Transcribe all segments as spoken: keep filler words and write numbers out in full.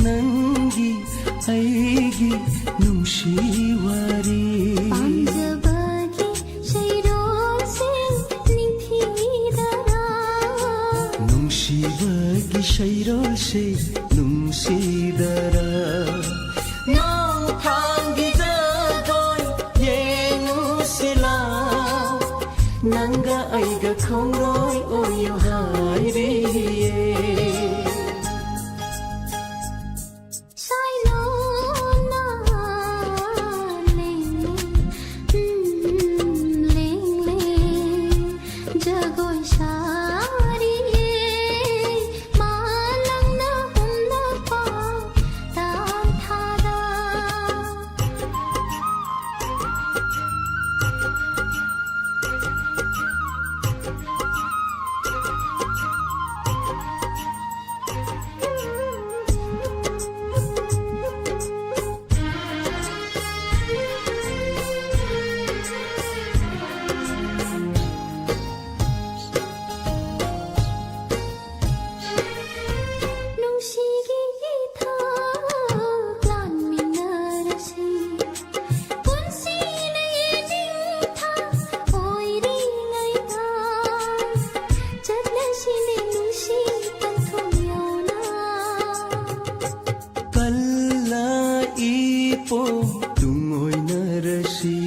ꯅꯪꯒꯤ ꯑꯩꯒꯤ ꯅꯨꯡꯁꯤ ꯋꯥꯔꯤ꯫ ꯄꯥꯝꯖꯕꯒꯤ ꯁꯩꯔꯣꯜꯁꯦ ꯅꯤꯡꯊꯤꯗꯔꯥ꯫ ꯅꯨꯡꯁꯤꯕꯒꯤ ꯁꯩꯔꯣꯜꯁꯦ ꯅꯨꯡꯁꯤꯗꯔꯥ꯫ ꯅꯣꯡꯊꯥꯡꯒꯤ ꯖꯒꯣꯏ ꯌꯦꯡꯉꯨꯁꯤꯂꯥ꯫ ꯅꯪꯒ ꯑꯩꯒ ꯈꯣꯡꯂꯣꯏ ꯑꯣꯏꯌꯨ ꯍꯥꯏꯔꯤꯌꯦ꯫ ꯁꯥꯏꯂꯣꯅ ꯂꯦꯡꯂꯦ, ꯎꯝ, ꯂꯦꯡꯂꯦ, ꯖꯒꯣꯏ ꯁꯥꯔꯤꯌꯦ, ꯃꯥꯂꯪꯅ ꯍꯨꯝꯂꯛꯄ ꯇꯥꯟꯊꯥꯗ꯫ ꯅꯨꯡꯁꯤꯒꯤ ꯏꯊꯛ ꯂꯥꯟꯃꯤꯟꯅꯔꯁꯤ꯫ ꯄꯨꯟꯁꯤꯅ ꯌꯦꯅꯤꯡꯊꯥ ꯑꯣꯏꯔꯤꯉꯩꯗ ꯆꯠꯂꯁꯤꯅꯦ ꯅꯨꯡꯁꯤ ꯄꯟꯊꯨꯡ ꯌꯧꯅ꯫ ꯀꯜꯂꯛꯏ ꯄꯣ ꯇꯨꯡꯑꯣꯏꯅꯔꯁꯤ꯫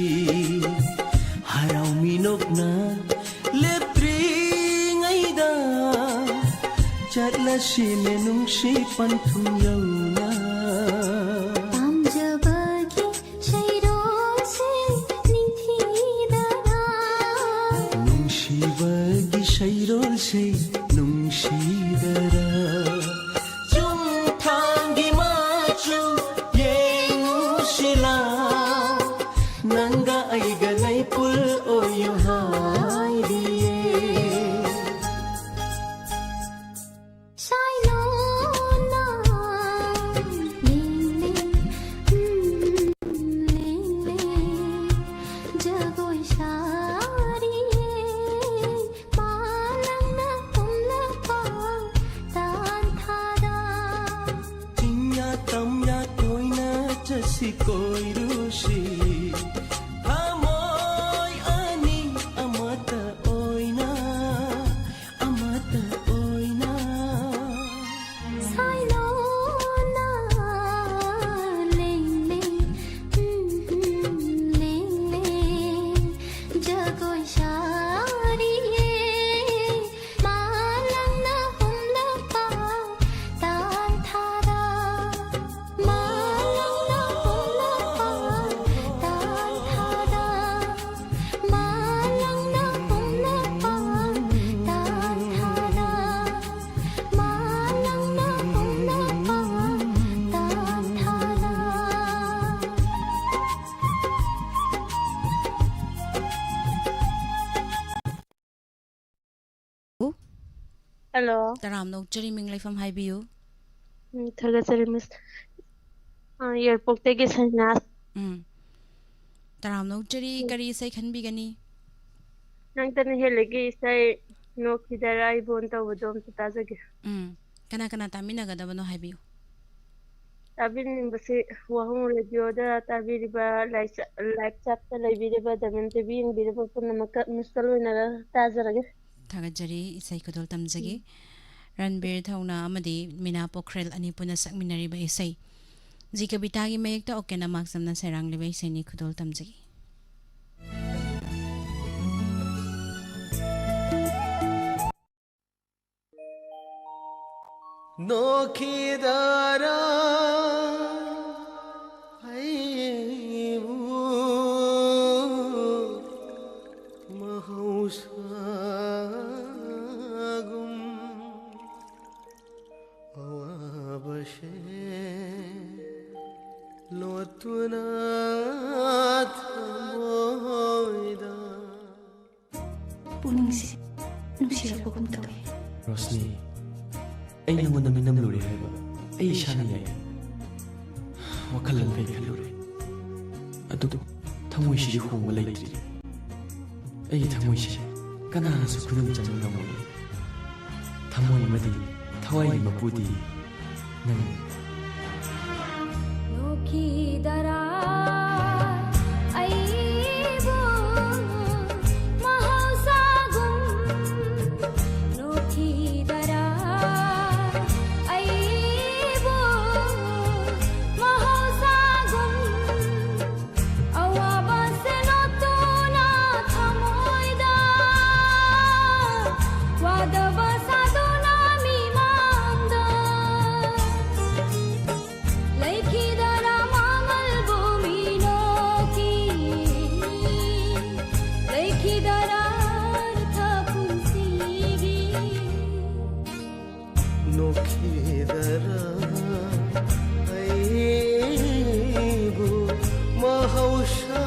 ꯍꯔꯥꯎ ꯃꯤꯅꯣꯛꯅ ꯂꯦꯞꯇ꯭ꯔꯤꯉꯩꯗ ꯆꯠꯂꯁꯤꯅꯦ ꯅꯨꯡꯁꯤ ꯄꯟꯊꯨꯡ ꯌꯧꯅ꯫ ꯄꯥꯝꯖꯕꯒꯤ ꯁꯩꯔꯣꯜꯁꯦ ꯅꯤꯡꯊꯤꯗꯔꯥ꯫ ꯅꯨꯡꯁꯤꯕꯒꯤ ꯁꯩꯔꯣꯜꯁꯦ ꯅꯨꯡꯁꯤꯗꯔꯥ꯫ ꯆꯨꯝꯊꯥꯡꯒꯤ ꯃꯆꯨ ꯌꯦꯡꯉꯨꯁꯤꯂꯥ꯫ ꯅꯪꯒ ꯑꯩꯒ ꯂꯩꯄꯨꯜ ꯑꯣꯏꯌꯨ ꯍꯥꯏꯔꯤꯌꯦ꯫ ꯁꯥꯏꯂꯣꯅ ꯁꯤ ꯀꯣꯏꯔꯨꯁꯤ꯫ ꯊꯃꯣꯏ ꯑꯅꯤ ꯑꯃꯠꯇ ꯑꯣꯏꯅ, ꯑꯃꯠꯇ ꯑꯣꯏꯅ꯫ ꯁꯥꯏꯂꯣꯅ ꯂꯦꯡꯂꯦ, ꯎꯝ, ꯎꯝ, ꯂꯦꯡꯂꯦ꯫ ꯖꯒꯣꯏ ꯁꯥꯔꯤꯌꯦ꯫ ꯃꯥꯂꯪꯅ ꯍꯨꯝꯂꯛꯄ ꯇꯥꯟꯊꯥꯗ꯫ ꯃꯥꯂꯪꯅ ꯍꯨꯝꯂꯛꯄ ꯇꯥꯟꯊꯥꯗ꯫ ꯃꯥꯂꯪꯅ ꯍꯨꯝꯂꯛꯄ ꯇꯥꯟꯊꯥꯗ꯫ ꯃꯥꯂꯪꯅ ꯍꯨꯝꯂꯛꯄ ꯇꯥꯟꯊꯥꯗ꯫ ꯍꯜꯂꯣ꯫ ꯇꯔꯥꯝꯅ ꯑꯣꯛꯆꯔꯤ, ꯃꯤꯡ ꯂꯩꯐꯝ ꯍꯥꯏꯕꯤꯌꯨ꯫ ꯎꯝ, ꯊꯥꯒꯠꯆꯔꯤ, ꯃꯤꯁ꯫ ꯑ, ꯌꯥꯏꯔꯤꯄꯣꯛꯇꯒꯤ ꯁꯩꯅꯥꯁ꯫ ꯎꯝ꯫ ꯇꯔꯥꯝꯅ ꯑꯣꯛꯆꯔꯤ, ꯎꯝ꯫ ꯀꯔꯤ ꯏꯁꯩ ꯈꯟꯕꯤꯒꯅꯤ? ꯅꯪꯇꯅ ꯍꯦꯜꯂꯦꯒꯤ ꯏꯁꯩ ꯅꯣꯛꯈꯤꯗꯔ ꯑꯩꯕꯣꯟ ꯇꯧꯕꯗꯣ ꯑꯝꯇ ꯇꯥꯖꯒꯦ꯫ ꯎꯝ꯫ ꯀꯅꯥ ꯀꯅꯥ ꯇꯥꯃꯤꯟꯅꯒꯗꯕꯅꯣ ꯍꯥꯏꯕꯤꯌꯨ꯫ ꯇꯥꯕꯤꯅꯤꯡꯕꯁꯤ ꯋꯥꯍꯣꯡ ꯔꯦꯗꯤꯑꯣꯗ ꯇꯥꯕꯤꯔꯤꯕ, ꯂꯥꯏꯆ-, ꯂꯥꯏꯚ ꯆꯥꯠꯇ ꯂꯩꯕꯤꯔꯤꯕ, ꯗꯃꯟ ꯇꯤꯚꯤ ꯌꯦꯡꯕꯤꯔꯤꯕ ꯄꯨꯝꯅꯃꯛꯀ ꯃꯤꯁ ꯀꯣꯜ ꯑꯣꯏꯅ ꯇꯥꯖꯔꯒꯦ꯫ ꯊꯥꯒꯠꯆꯔꯤ, ꯏꯁꯩ ꯈꯨꯗꯣꯜ ꯇꯝꯖꯒꯦ꯫ ꯎꯝ꯫ ꯔꯟꯕꯤꯔ ꯊꯧꯅꯥ ꯑꯃꯗꯤ ꯃꯤꯅꯥ ꯄꯣꯈ꯭ꯔꯦꯜ ꯑꯅꯤ ꯄꯨꯟꯅ ꯁꯛꯃꯤꯟꯅꯔꯤꯕ ꯏꯁꯩ꯫ ꯖꯤ ꯀꯕꯤꯇꯥꯒꯤ ꯃꯌꯦꯛꯇ ꯑꯣꯀꯦꯟ ꯑꯃꯥꯛꯆꯝꯅ ꯁꯩꯔꯥꯡꯂꯤꯕ ꯏꯁꯩꯅꯤ, ꯈꯨꯗꯣꯜ ꯇꯝꯖꯒꯦ꯫ ꯅꯣꯛꯈꯤꯗꯔꯥ ꯑꯩꯕꯨ ꯃꯍꯧꯁꯥꯒꯨꯝ ꯑꯋꯥꯕꯁꯦ ꯂꯣꯠꯇꯨꯅ ꯊꯃꯣꯏꯗ ꯄꯨꯛꯅꯤꯡꯁꯦ ꯅꯨꯡꯁꯤꯔꯛꯄꯒꯨꯝ ꯇꯧꯋꯦ꯫ ꯔꯣꯁꯅꯤ, ꯑꯩ ꯅꯉꯣꯟꯗ ꯃꯤꯅꯝꯂꯨꯔꯦ ꯍꯥꯏꯕ ꯑꯩ ꯏꯁꯥꯅ ꯌꯥꯏ꯫ ꯋꯥꯈꯜ ꯂꯥꯡꯐꯩ ꯈꯜꯂꯨꯔꯦ, ꯑꯗꯨꯕꯨ ꯊꯃꯣꯏꯁꯤꯗꯤ ꯍꯣꯡꯕ ꯂꯩꯇ꯭ꯔꯤ꯫ ꯑꯩꯒꯤ ꯊꯃꯣꯏꯁꯦ ꯀꯅꯥꯅꯁꯨ ꯈꯨꯗꯨꯝ ꯆꯟꯕ ꯉꯝꯃꯣꯏ꯫ ꯊꯃꯣꯏ ꯑꯃꯗꯤ ꯊꯋꯥꯏꯒꯤ ꯃꯄꯨꯗꯤ ꯅꯪꯅꯤ꯫ ꯅꯣꯛ ꯈꯤꯗꯔꯥ ꯑꯩꯕꯨ ꯃꯍꯧꯁꯥꯒꯨꯝ ꯅꯣꯛꯈꯤꯗꯔꯥ ꯑꯩꯕꯨ ꯃꯍꯧꯁꯥꯒꯨꯝ ꯑꯋꯥꯕꯁꯦ ꯅꯣꯠꯇꯨꯅ ꯊꯃꯣꯏꯗ ꯋꯥꯗꯕ ꯁꯥꯗꯨꯅ ꯃꯤꯃꯥꯡꯗ ꯂꯩꯈꯤꯗꯔꯥ ꯃꯃꯜꯕꯨ ꯃꯤꯅꯣꯛꯀꯤ ꯂꯩꯈꯤꯗꯔꯥ ꯑꯔꯊ ꯄꯨꯟꯁꯤꯒꯤ ꯅꯣꯛꯈꯤꯗꯔꯥ ꯑꯩꯕꯨ ꯃꯍꯧꯁꯥ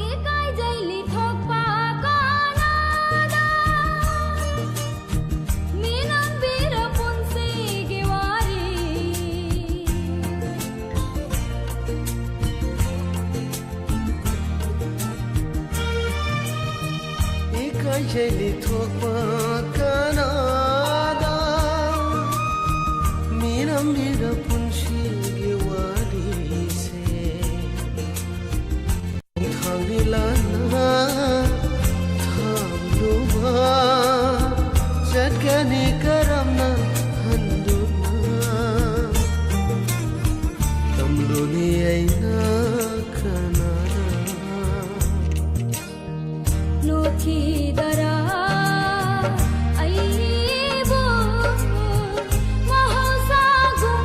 ꯏꯀꯥꯏꯖꯩ ꯂꯤꯊꯣꯛꯄ ꯀꯅꯥꯗ ꯃꯤꯅꯝꯕꯤꯔ ꯄꯨꯟꯁꯤꯒꯤ ꯋꯥꯔꯤ ꯏꯀꯥꯏꯖꯩ ꯂꯤꯊꯣꯛꯄ ꯀꯅꯥꯗ ꯃꯤꯅꯝꯕꯤꯔ ꯄꯨꯟꯁꯤꯒꯤ ꯋꯥꯔꯤꯁꯦ ꯈꯣꯡꯊꯥꯡ ꯂꯤꯂꯥꯅ ꯊꯥꯡꯂꯨꯕ ꯆꯠꯀꯅꯤ ꯀꯔꯝꯅ ꯍꯟꯗꯨꯅ ꯇꯝꯂꯨꯅꯤ ꯑꯩꯅ ꯀꯅꯥꯗ ꯅꯣꯛꯈꯤꯗꯔꯥ ꯑꯩꯕꯨ ꯃꯍꯧꯁꯥꯒꯨꯝ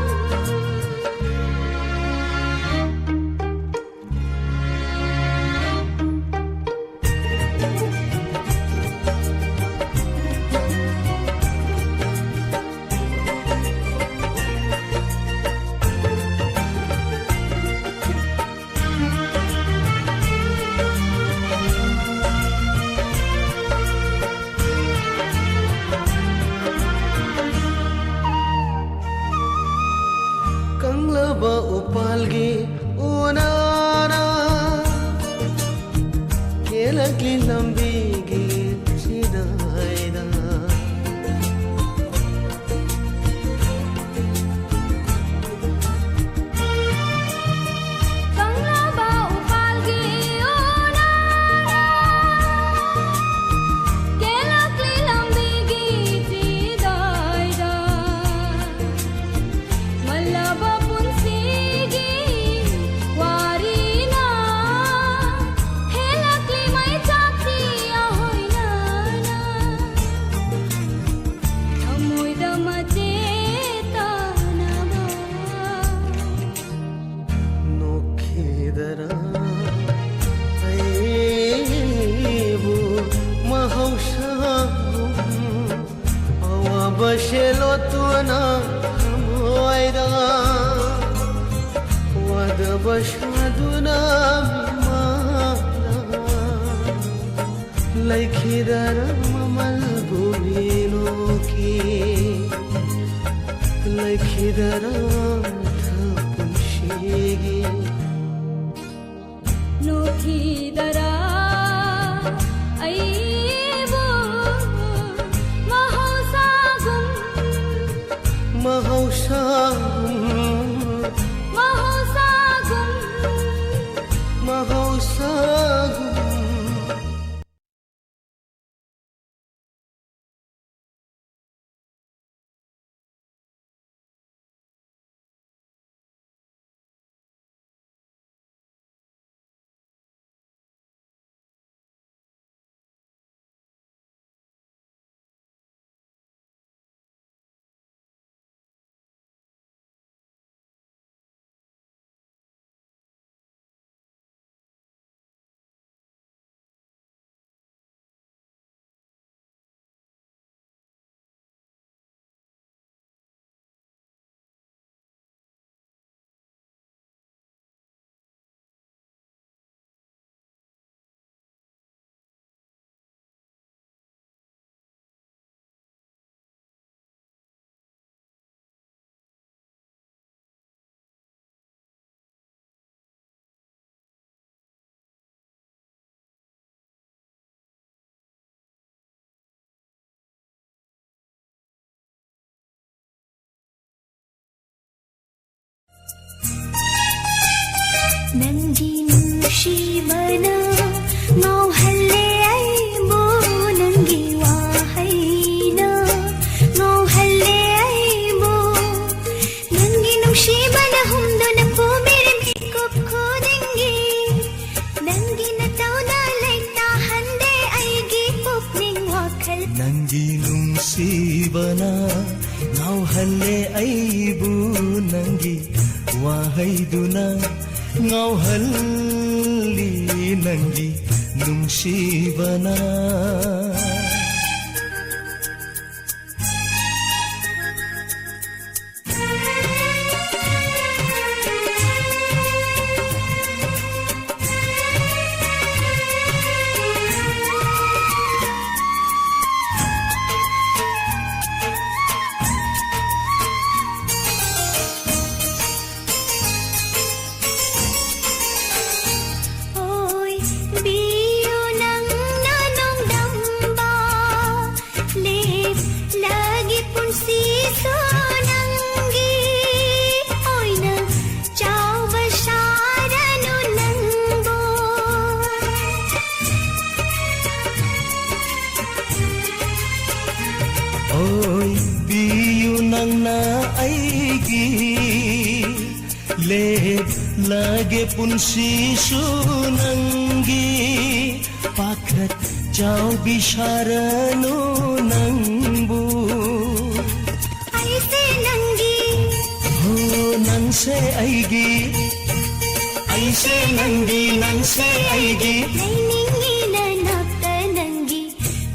ꯂꯝꯕꯤꯒꯤ ꯆꯤꯗꯥꯏꯗ꯫ ꯀꯪꯂꯕ ꯎꯄꯥꯜꯒꯤ ꯑꯣꯅꯔꯥ ꯀꯦꯜꯂꯛꯂꯤ ꯂꯝꯕꯤꯒꯤ ꯆꯤꯗꯥꯏꯗ꯫ ꯃꯜꯂꯕ ꯄꯨꯟꯁꯤꯒꯤ ꯋꯥꯔꯤꯅ ꯍꯦꯜꯂꯛꯂꯤ ꯃꯩꯆꯥꯛꯀꯤ ꯑꯍꯣꯏꯅꯅ ꯊꯃꯣꯏꯗ ꯃꯆꯦꯠ ꯇꯥꯅꯕ꯫ ꯅꯣꯛꯈꯤꯗꯔꯥ ꯑꯩꯕꯨ ꯃꯍꯧꯁꯥꯒꯨꯝ ꯑꯋꯥꯕ ꯁꯦꯜꯂꯣꯠꯇꯨꯅ ꯊꯃꯣꯏꯗ ꯋꯥꯗꯕ ꯁꯥꯗꯨꯅ ꯃꯤꯃꯥꯡꯗ ꯂꯩꯈꯤꯗꯔꯥ ꯃꯃꯜꯕꯨ ꯃꯤꯅꯣꯛꯀꯤ ꯂꯩꯈꯤꯗꯔꯥ ꯄꯨꯟꯁꯤꯒꯤ ꯅꯣꯛꯈꯤꯗꯔꯥ ꯑꯩꯕꯨ ꯃꯍꯧꯁꯥꯒꯨꯝ ꯃꯍꯧꯁꯥꯒꯨꯝ ꯃꯍꯧꯁꯥꯒꯨꯝ ꯃꯍꯧꯁꯥꯒꯨꯝ ꯅꯪꯒꯤ ꯅꯨꯡꯁꯤꯕꯅ ꯉꯥꯎꯍꯜꯂꯦ ꯑꯩꯕꯨ, ꯅꯪꯒꯤ ꯋꯥꯍꯩꯗꯨꯅ ꯉꯥꯎꯍꯜꯂꯤ, ꯅꯪꯒꯤ ꯅꯨꯡꯁꯤꯕꯅ꯫ Oy, biyu nang nanong damba, lip lagi punsiso nanggi. Oy, na chao ba sharanu nangbo. Oy, biyu nang na aigi. ꯂꯦꯞꯂꯒꯦ ꯄꯨꯟꯁꯤꯁꯨ ꯅꯪꯒꯤ, ꯄꯥꯈꯠ ꯆꯥꯎꯕꯤ ꯁꯥꯔꯅꯨ ꯅꯪꯕꯨ꯫ ꯑꯩꯁꯦ ꯅꯪꯒꯤ꯫ ꯍꯣ, ꯅꯪꯁꯦ ꯑꯩꯒꯤ꯫ ꯑꯩꯁꯦ ꯅꯪꯒꯤ, ꯅꯪꯁꯦ ꯑꯩꯒꯤ꯫ ꯂꯩꯅꯤꯡꯉꯤ ꯅꯅꯥꯛꯇ ꯅꯪꯒꯤ꯫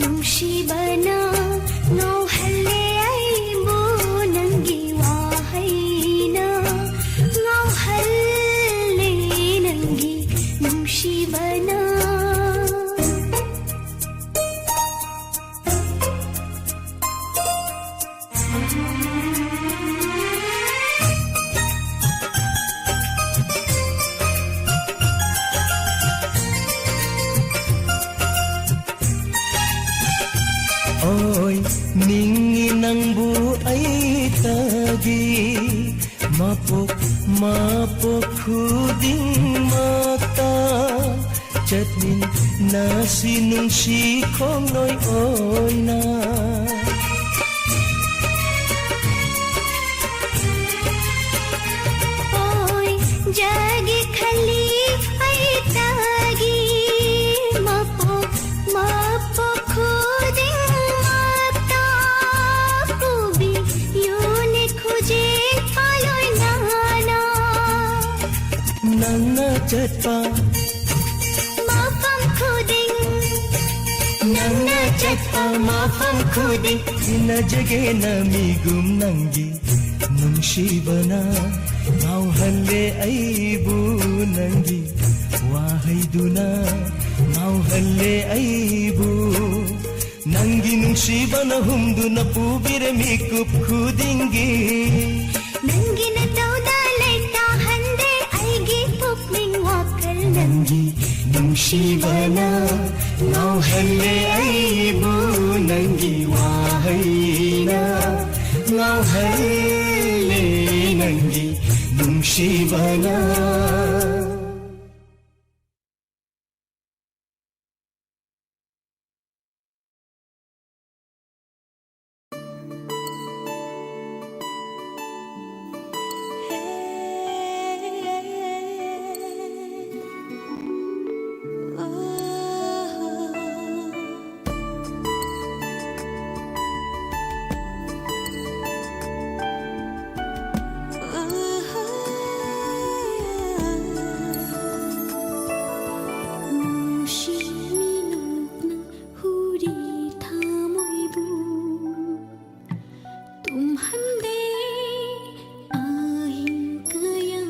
ꯅꯨꯡꯁꯤꯕꯅ ꯉꯥꯎꯍꯜꯂꯦ ꯑꯩꯕꯨ, ꯅꯪꯒꯤ ꯋꯥꯍꯩꯅ ꯉꯥꯎꯍꯜꯂꯦ, ꯅꯪꯒꯤ ꯅꯨꯡꯁꯤꯕꯅ꯫ ꯑꯣꯏ, ꯅꯤꯡꯉꯤ ꯅꯪꯕꯨ ꯑꯩꯇꯒꯤ, ꯃꯄꯣꯛ ꯃꯄꯣꯛ ꯈꯨꯗꯤꯡꯃꯛꯇ꯫ ꯆꯠꯃꯤꯟꯅꯁꯤ ꯅꯨꯡꯁꯤ ꯈꯣꯡꯂꯣꯏ ꯑꯣꯏꯅ꯫ ꯑꯣꯏꯖꯒꯦ ꯈꯜꯂꯤ ꯑꯩꯇꯒꯤ ꯃꯄꯣꯛ ꯃꯄꯣꯛ ꯈꯨꯗꯤꯡ꯫ ꯆꯠꯄ ꯃꯐꯝ ꯈꯨꯗꯤꯡ, ꯅꯪꯅ ꯆꯠꯄ ꯃꯐꯝ ꯈꯨꯗꯤꯡ, ꯏꯟꯅꯖꯒꯦ ꯅꯃꯤꯒꯨꯝ ꯅꯪꯒꯤ ꯅꯨꯡꯁꯤꯕꯅ ꯉꯥꯎꯍꯜꯂꯦ ꯑꯩꯕꯨ, ꯅꯪꯒꯤ ꯋꯥꯍꯩꯗꯨꯅ ꯉꯥꯎꯍꯜꯂꯦ ꯑꯩꯕꯨ꯫ ꯅꯪꯒꯤ ꯅꯨꯡꯁꯤꯕꯅ ꯍꯨꯝꯗꯨꯅ ꯄꯨꯕꯤꯔꯦ ꯃꯤꯀꯨꯞ ꯈꯨꯗꯤꯡꯒꯤ꯫ ꯅꯪꯒꯤ ꯅꯇꯧꯗ ꯂꯩꯇꯥꯍꯟꯗꯦ ꯑꯩꯒꯤ ꯄꯨꯛꯅꯤꯡ ꯋꯥꯈꯜ꯫ ꯅꯪꯒꯤ ꯅꯨꯡꯁꯤꯕꯅ ꯉꯥꯎꯍꯜꯂꯦ ꯑꯩꯕꯨ, ꯅꯪꯒꯤ ꯋꯥꯍꯩꯅ ꯉꯥꯎꯍꯜꯂꯦ, ꯅꯪꯒꯤ ꯅꯨꯡꯁꯤꯕꯅ꯫ ꯇꯨꯝꯍꯟꯗꯦ ꯑꯍꯤꯡ ꯀꯌꯥ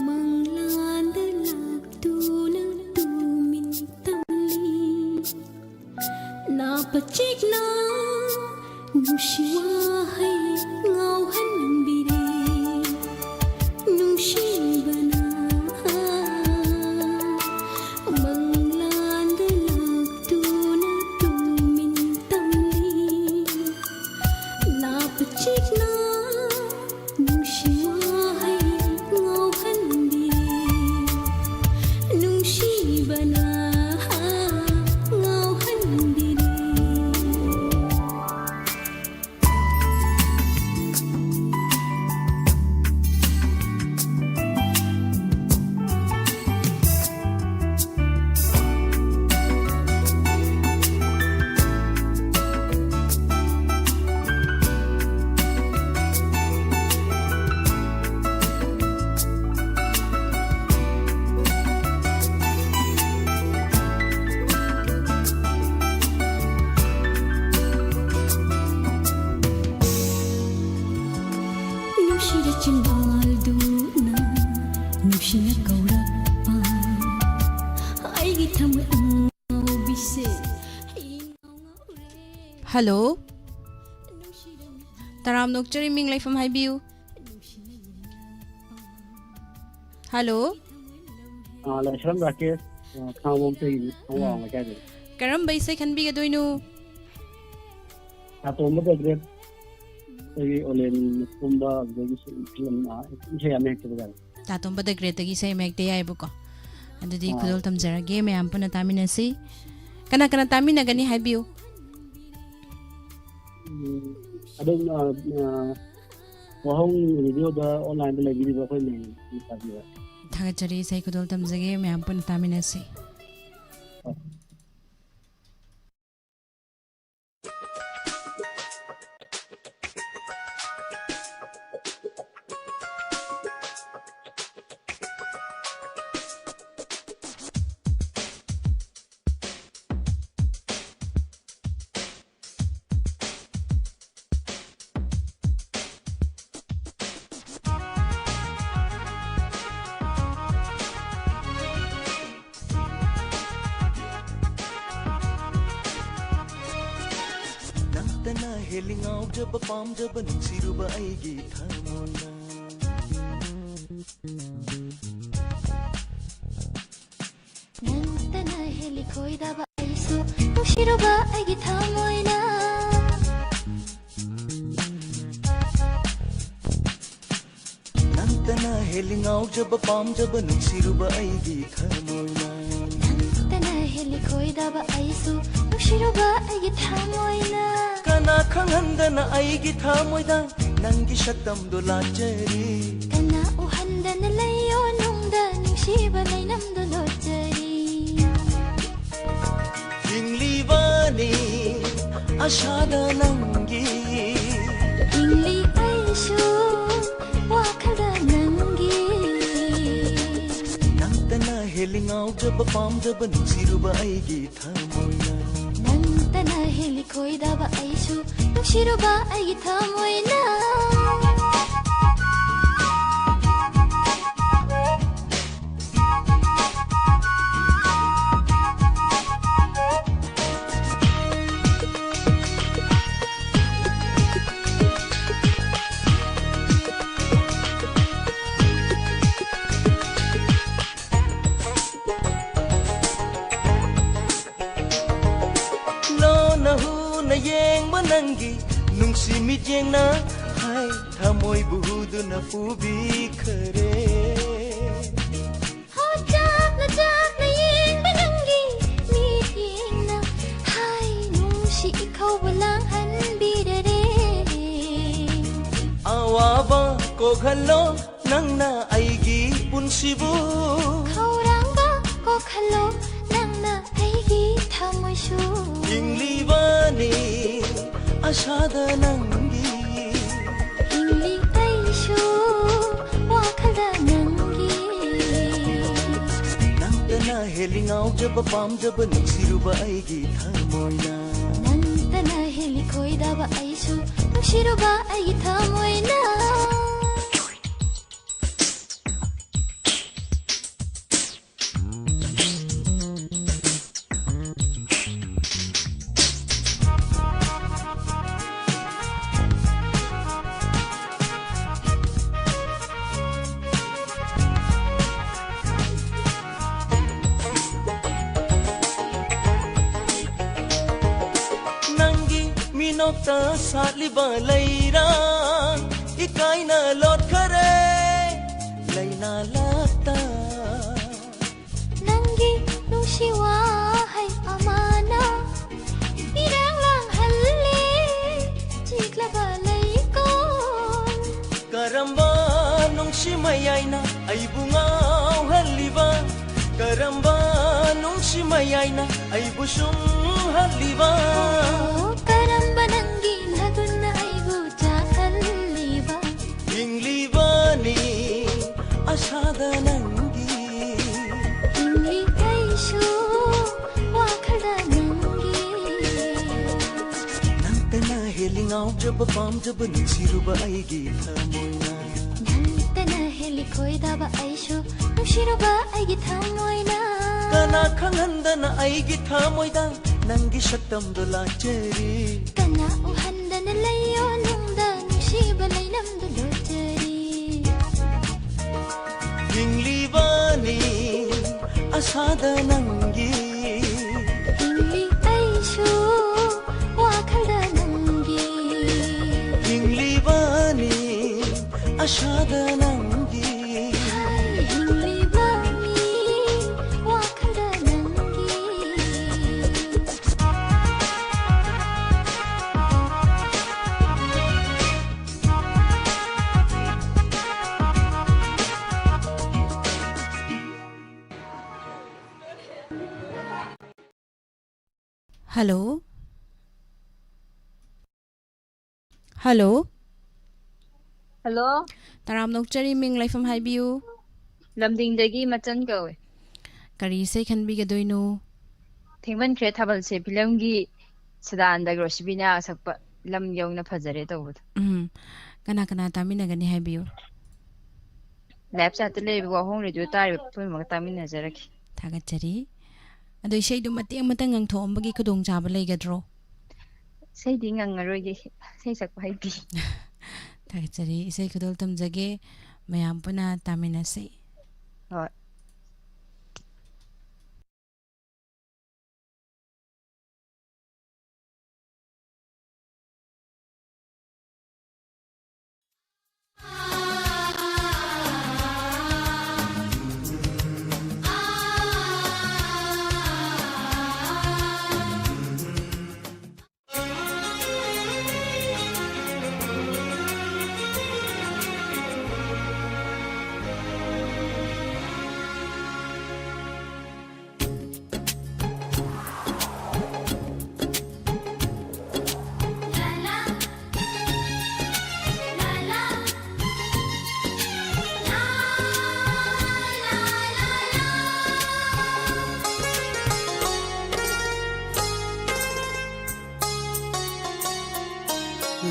ꯃꯪꯂꯥꯟꯗ ꯂꯥꯛꯇꯨꯅ ꯇꯨꯃꯤꯟ ꯇꯝꯂꯤ꯫ ꯅꯥꯄ ꯆꯦꯛꯅ ꯅꯨꯡꯁꯤ ꯋꯥꯍꯩ ꯉꯥꯎꯍꯟꯕꯤꯔꯦ꯫ ꯅꯨꯡꯁꯤꯕꯅ ꯃꯪꯂꯥꯟꯗ ꯂꯥꯛꯇꯨꯅ ꯇꯨꯃꯤꯟ ꯇꯝꯂꯤ꯫ ꯅꯥꯄ ꯆꯦꯛꯅ ꯅꯨꯡꯁꯤ ꯋꯥꯍꯩ ꯉꯥꯎꯍꯟꯕꯤꯔꯦ꯫ ꯅꯨꯡꯁꯤꯕꯅ ꯉꯥꯎꯍꯟꯕꯤꯔꯦ꯫ ꯍꯜꯂꯣ꯫ ꯇꯔꯥꯝꯅ ꯑꯣꯛꯆꯔꯤ, ꯃꯤꯡ ꯂꯩꯐꯝ ꯍꯥꯏꯕꯤꯌꯨ꯫ ꯍꯜꯂꯣ꯫ ꯑꯥ, ꯂꯥꯏꯁ꯭ꯔꯝ ꯔꯥꯀꯦꯁ, ꯑꯥ, ꯈꯥꯉꯕꯣꯛꯇꯒꯤꯅꯤ, ꯈꯥꯉꯕꯣꯛ ꯎꯝ꯫ ꯂꯩꯀꯥꯏꯗꯒꯤ꯫ ꯀꯔꯝꯕ ꯏꯁꯩ ꯈꯟꯕꯤꯒꯗꯣꯏꯅꯣ? ꯇꯥꯇꯣꯝꯕ ꯗ ꯒ꯭ꯔꯦꯠ, ꯑꯩꯈꯣꯏꯒꯤ ꯑꯣꯂꯦꯟ ꯀꯨꯝꯕ, ꯑꯗꯨꯗꯒꯤ ꯁꯨꯝ ꯐꯤꯂꯝ, ꯑꯥ, ꯏꯁꯩ ꯑꯃ ꯍꯦꯛꯇ ꯌꯥꯏ꯫ ꯇꯥꯇꯣꯝꯕ ꯗ ꯒ꯭ꯔꯦꯠꯇꯒꯤ ꯏꯁꯩ ꯑꯃ ꯍꯦꯛꯇ ꯌꯥꯏꯑꯕꯀꯣ꯫ ꯑꯗꯨꯗꯤ ꯑꯥ꯫ ꯈꯨꯗꯣꯜ ꯇꯝꯖꯔꯒꯦ, ꯃꯌꯥꯝ ꯄꯨꯟꯅ ꯇꯥꯃꯤꯟꯅꯁꯤ꯫ ꯀꯅꯥ ꯀꯅꯥ ꯇꯥꯃꯤꯟꯅꯒꯅꯤ ꯍꯥꯏꯕꯤꯌꯨ꯫ ꯎꯝ, ꯑꯗꯨꯝ, ꯑꯥ, ꯑꯥ, ꯋꯥꯍꯣꯡ ꯔꯦꯗꯤꯑꯣꯗ ꯑꯣꯟꯂꯥꯏꯟꯗ ꯂꯩꯕꯤꯔꯤꯕ ꯑꯩꯈꯣꯏ ꯃꯌꯥꯝ ꯇꯥꯕꯤꯔꯣ꯫ ꯊꯥꯒꯠꯆꯔꯤ, ꯏꯁꯩ ꯈꯨꯗꯣꯜ ꯇꯝꯖꯒꯦ, ꯃꯌꯥꯝ ꯄꯨꯟꯅ ꯇꯥꯃꯤꯟꯅꯁꯤ꯫ ꯅꯪꯇꯅ ꯍꯦꯜꯂꯤ ꯉꯥꯎꯖꯕ ꯄꯥꯝꯖꯕ ꯅꯨꯡꯁꯤꯔꯨꯕ ꯑꯩꯒꯤ ꯊꯃꯣꯏꯅ꯫ ꯅꯪꯇꯅ ꯍꯦꯜꯂꯤ ꯈꯣꯏꯗꯥꯕ ꯑꯩꯁꯨ ꯅꯨꯡꯁꯤꯔꯨꯕ ꯑꯩꯒꯤ ꯊꯃꯣꯏꯅ꯫ ꯅꯪꯇꯅ ꯍꯦꯜꯂꯤ ꯉꯥꯎꯖꯕ ꯄꯥꯝꯖꯕ ꯅꯨꯡꯁꯤꯔꯨꯕ ꯑꯩꯒꯤ ꯊꯃꯣꯏꯅ꯫ ꯅꯪꯇꯅ ꯍꯦꯜꯂꯤ ꯈꯣꯏꯗꯥꯕ ꯑꯩꯁꯨ ꯅꯨꯡꯁꯤꯔꯨꯕ ꯑꯩꯒꯤ ꯊꯃꯣꯏꯅ꯫ ꯀꯅꯥ ꯈꯪꯍꯟꯗꯅ ꯑꯩꯒꯤ ꯊꯃꯣꯏꯗ ꯅꯪꯒꯤ ꯁꯛꯇꯝꯗꯣ ꯂꯥꯠꯆꯔꯤ꯫ ꯀꯅꯥ ꯎꯍꯟꯗꯅ ꯂꯩꯌꯣ ꯅꯨꯡꯗ ꯅꯨꯡꯁꯤꯕ ꯂꯩꯅꯝꯗꯣ ꯂꯣꯠꯆꯔꯤ꯫ ꯍꯤꯡꯂꯤꯕꯅꯤ ꯑꯁꯥꯗ ꯅꯪꯒꯤ꯫ ꯍꯤꯡꯂꯤ ꯑꯩꯁꯨ ꯋꯥꯈꯜꯗ ꯅꯪꯒꯤ꯫ ꯅꯪꯇꯅ ꯍꯦꯜꯂꯤ ꯉꯥꯎꯖꯕ ꯄꯥꯝꯖꯕ ꯅꯨꯡꯁꯤꯔꯨꯕ ꯑꯩꯒꯤ ꯊꯃꯣꯏꯅ꯫ ꯅꯪꯇꯅ ꯍꯦꯜꯂꯤ ꯈꯣꯏꯗꯥꯕ ꯑꯩꯁꯨ ꯅꯨꯡꯁꯤꯔꯨꯕ ꯑꯩꯒꯤ ꯊꯃꯣꯏꯅ꯫ ꯌꯦꯡꯕ ꯅꯪꯒꯤ ꯅꯨꯡꯁꯤ ꯃꯤꯠꯌꯦꯡꯅ ꯍꯥꯏ ꯊꯃꯣꯏꯕꯨ ꯍꯨꯗꯨꯅ ꯄꯨꯕꯤꯈꯔꯦ꯫ ꯍꯣ ꯆꯥꯛꯅ ꯆꯥꯛꯅ ꯌꯦꯡꯕ ꯅꯪꯒꯤ ꯃꯤꯠꯌꯦꯡꯅ ꯍꯥꯏ ꯅꯨꯡꯁꯤ ꯏꯈꯧꯕ ꯂꯥꯡꯍꯟꯕꯤꯔꯔꯦ꯫ ꯑꯋꯥꯕ ꯀꯣꯛꯍꯜꯂꯣ ꯅꯪꯅ ꯑꯩꯒꯤ ꯄꯨꯟꯁꯤꯕꯨ꯫ ꯈꯧꯔꯥꯡꯕ ꯀꯣꯛꯍꯜꯂꯣ ꯅꯪꯅ ꯑꯩꯒꯤ ꯊꯃꯣꯏꯁꯨ꯫ ꯍꯤꯡꯂꯤꯕꯅꯤ ꯑꯁꯥꯗ ꯅꯪꯒꯤ꯫ ꯍꯤꯡꯂꯤ ꯑꯩꯁꯨ ꯋꯥꯈꯜꯗ ꯅꯪꯒꯤ꯫ ꯅꯪꯇꯅ ꯍꯦꯜꯂꯤ ꯉꯥꯎꯖꯕ ꯄꯥꯝꯖꯕ ꯅꯨꯡꯁꯤꯔꯨꯕ ꯑꯩꯒꯤ ꯊꯃꯣꯏꯅ꯫ ꯅꯪꯇꯅ ꯍꯦꯜꯂꯤ ꯈꯣꯏꯗꯥꯕ ꯑꯩꯁꯨ ꯅꯨꯡꯁꯤꯔꯨꯕ ꯑꯩꯒꯤ ꯊꯃꯣꯏꯅ꯫ ꯅꯪꯒꯤ ꯃꯤꯅꯣꯛꯇ ꯁꯥꯠꯂꯤꯕ ꯂꯩꯔꯥ ꯏꯀꯥꯏꯅ ꯂꯣꯠꯈꯔꯦ ꯂꯩꯅꯥ ꯂꯥꯛꯇ꯫ ꯅꯪꯒꯤ ꯅꯨꯡꯁꯤ ꯋꯥꯍꯩ ꯑꯃꯅ ꯏꯔꯥꯡ ꯂꯥꯡꯍꯜꯂꯦ ꯆꯤꯛꯂꯕ ꯂꯩꯀꯣꯜ꯫ ꯀꯔꯝꯕ ꯅꯨꯡꯁꯤ ꯃꯌꯥꯏꯅ ꯑꯩꯕꯨ ꯉꯥꯎꯍꯜꯂꯤꯕ? ꯀꯔꯝꯕ ꯅꯨꯡꯁꯤ ꯃꯌꯥꯏꯅ ꯑꯩꯕꯨ ꯁꯨꯝꯍꯜꯂꯤꯕ? ꯑꯣ, ꯀꯔꯝꯕ ꯅꯪꯒꯤ ꯅꯒꯨꯟꯅ ꯑꯩꯕꯨ ꯆꯥꯛꯍꯜꯂꯤꯕ? ꯍꯤꯡꯂꯤꯕꯅꯤ ꯑꯁꯥꯗ ꯅꯪꯒꯤ꯫ ꯍꯤꯡꯂꯤ ꯑꯩꯁꯨ ꯋꯥꯈꯜꯗ ꯅꯪꯒꯤ꯫ ꯅꯪꯇꯅ ꯍꯦꯜꯂꯤ ꯉꯥꯎꯖꯕ ꯄꯥꯝꯖꯕ ꯅꯨꯡꯁꯤꯔꯨꯕ ꯑꯩꯒꯤ ꯊꯃꯣꯏꯅ꯫ ꯅꯪꯇꯅ ꯍꯦꯜꯂꯤ ꯈꯣꯏꯗꯥꯕ ꯑꯩꯁꯨ ꯅꯨꯡꯁꯤꯔꯨꯕ ꯑꯩꯒꯤ ꯊꯃꯣꯏꯅ꯫ ꯀꯅꯥ ꯈꯪꯍꯟꯗꯅ ꯑꯩꯒꯤ ꯊꯃꯣꯏꯗ ꯅꯪꯒꯤ ꯁꯛꯇꯝꯗꯣ ꯂꯥꯠꯆꯔꯤ꯫ ꯀꯅꯥ ꯎꯍꯟꯗꯅ ꯂꯩꯌꯣ ꯅꯨꯡꯗ ꯅꯨꯡꯁꯤꯕ ꯂꯩꯅꯝꯗꯨ ꯂꯣꯠꯆꯔꯤ꯫ ꯍꯤꯡꯂꯤꯕꯅꯤ ꯑꯁꯥꯗ ꯅꯪꯒꯤ꯫ ꯍꯤꯡꯂꯤ ꯑꯩꯁꯨ ꯋꯥꯈꯜ ꯍꯜꯂꯣ꯫ ꯍꯜꯂꯣ꯫ ꯍꯜꯂꯣ꯫ ꯇꯔꯥꯝꯅ ꯑꯣꯛꯆꯔꯤ, ꯃꯤꯡ ꯂꯩꯐꯝ ꯍꯥꯏꯕꯤꯌꯨ꯫ ꯂꯝꯗꯤꯡꯗꯒꯤ ꯃꯆꯟ ꯀꯧꯋꯦ꯫ ꯀꯔꯤ ꯏꯁꯩ ꯈꯟꯕꯤꯒꯗꯣꯏꯅꯣ? ꯊꯦꯡꯃꯟꯈ꯭ꯔꯦ ꯊꯥꯕꯜꯁꯦ ꯐꯤꯂꯝꯒꯤ ꯁꯗꯥꯅꯟꯗꯒ ꯔꯣꯁꯤꯕꯤꯅꯥꯒ ꯁꯛꯄ ꯂꯝ ꯌꯧꯅ ꯐꯖꯔꯦ ꯇꯧꯕꯗꯣ꯫ ꯎꯝ꯫ ꯀꯅꯥ ꯀꯅꯥ ꯇꯥꯃꯤꯟꯅꯒꯅꯤ ꯍꯥꯏꯕꯤꯌꯨ꯫ ꯂꯥꯏꯞ ꯆꯥꯠꯇ ꯂꯩꯔꯤꯕ ꯋꯥꯍꯣꯡ ꯔꯦꯗꯤꯑꯣ ꯇꯥꯔꯤꯕ ꯄꯨꯝꯅꯃꯛꯀ ꯇꯥꯃꯤꯟꯅꯖꯔꯒꯦ꯫ ꯊꯥꯒꯠꯆꯔꯤ꯫ ꯑꯗꯣ ꯏꯁꯩꯗꯨ ꯃꯇꯦꯛ ꯑꯃꯇꯪ ꯉꯪꯊꯣꯛꯑꯝꯕꯒꯤ ꯈꯨꯗꯣꯡꯆꯥꯕ ꯂꯩꯒꯗ꯭ꯔꯣ? ꯏꯁꯩꯗꯤ ꯉꯪꯉꯔꯣꯏꯒꯦ, ꯏꯁꯩ ꯁꯛꯄ ꯍꯩꯇꯦ꯫ ꯊꯥꯒꯠꯆꯔꯤ꯫ ꯏꯁꯩ ꯈꯨꯗꯣꯜ ꯇꯝꯖꯒꯦ꯫ ꯃꯌꯥꯝ ꯄꯨꯟꯅ ꯇꯥꯃꯤꯟꯅꯁꯤ꯫ ꯍꯣꯏ꯫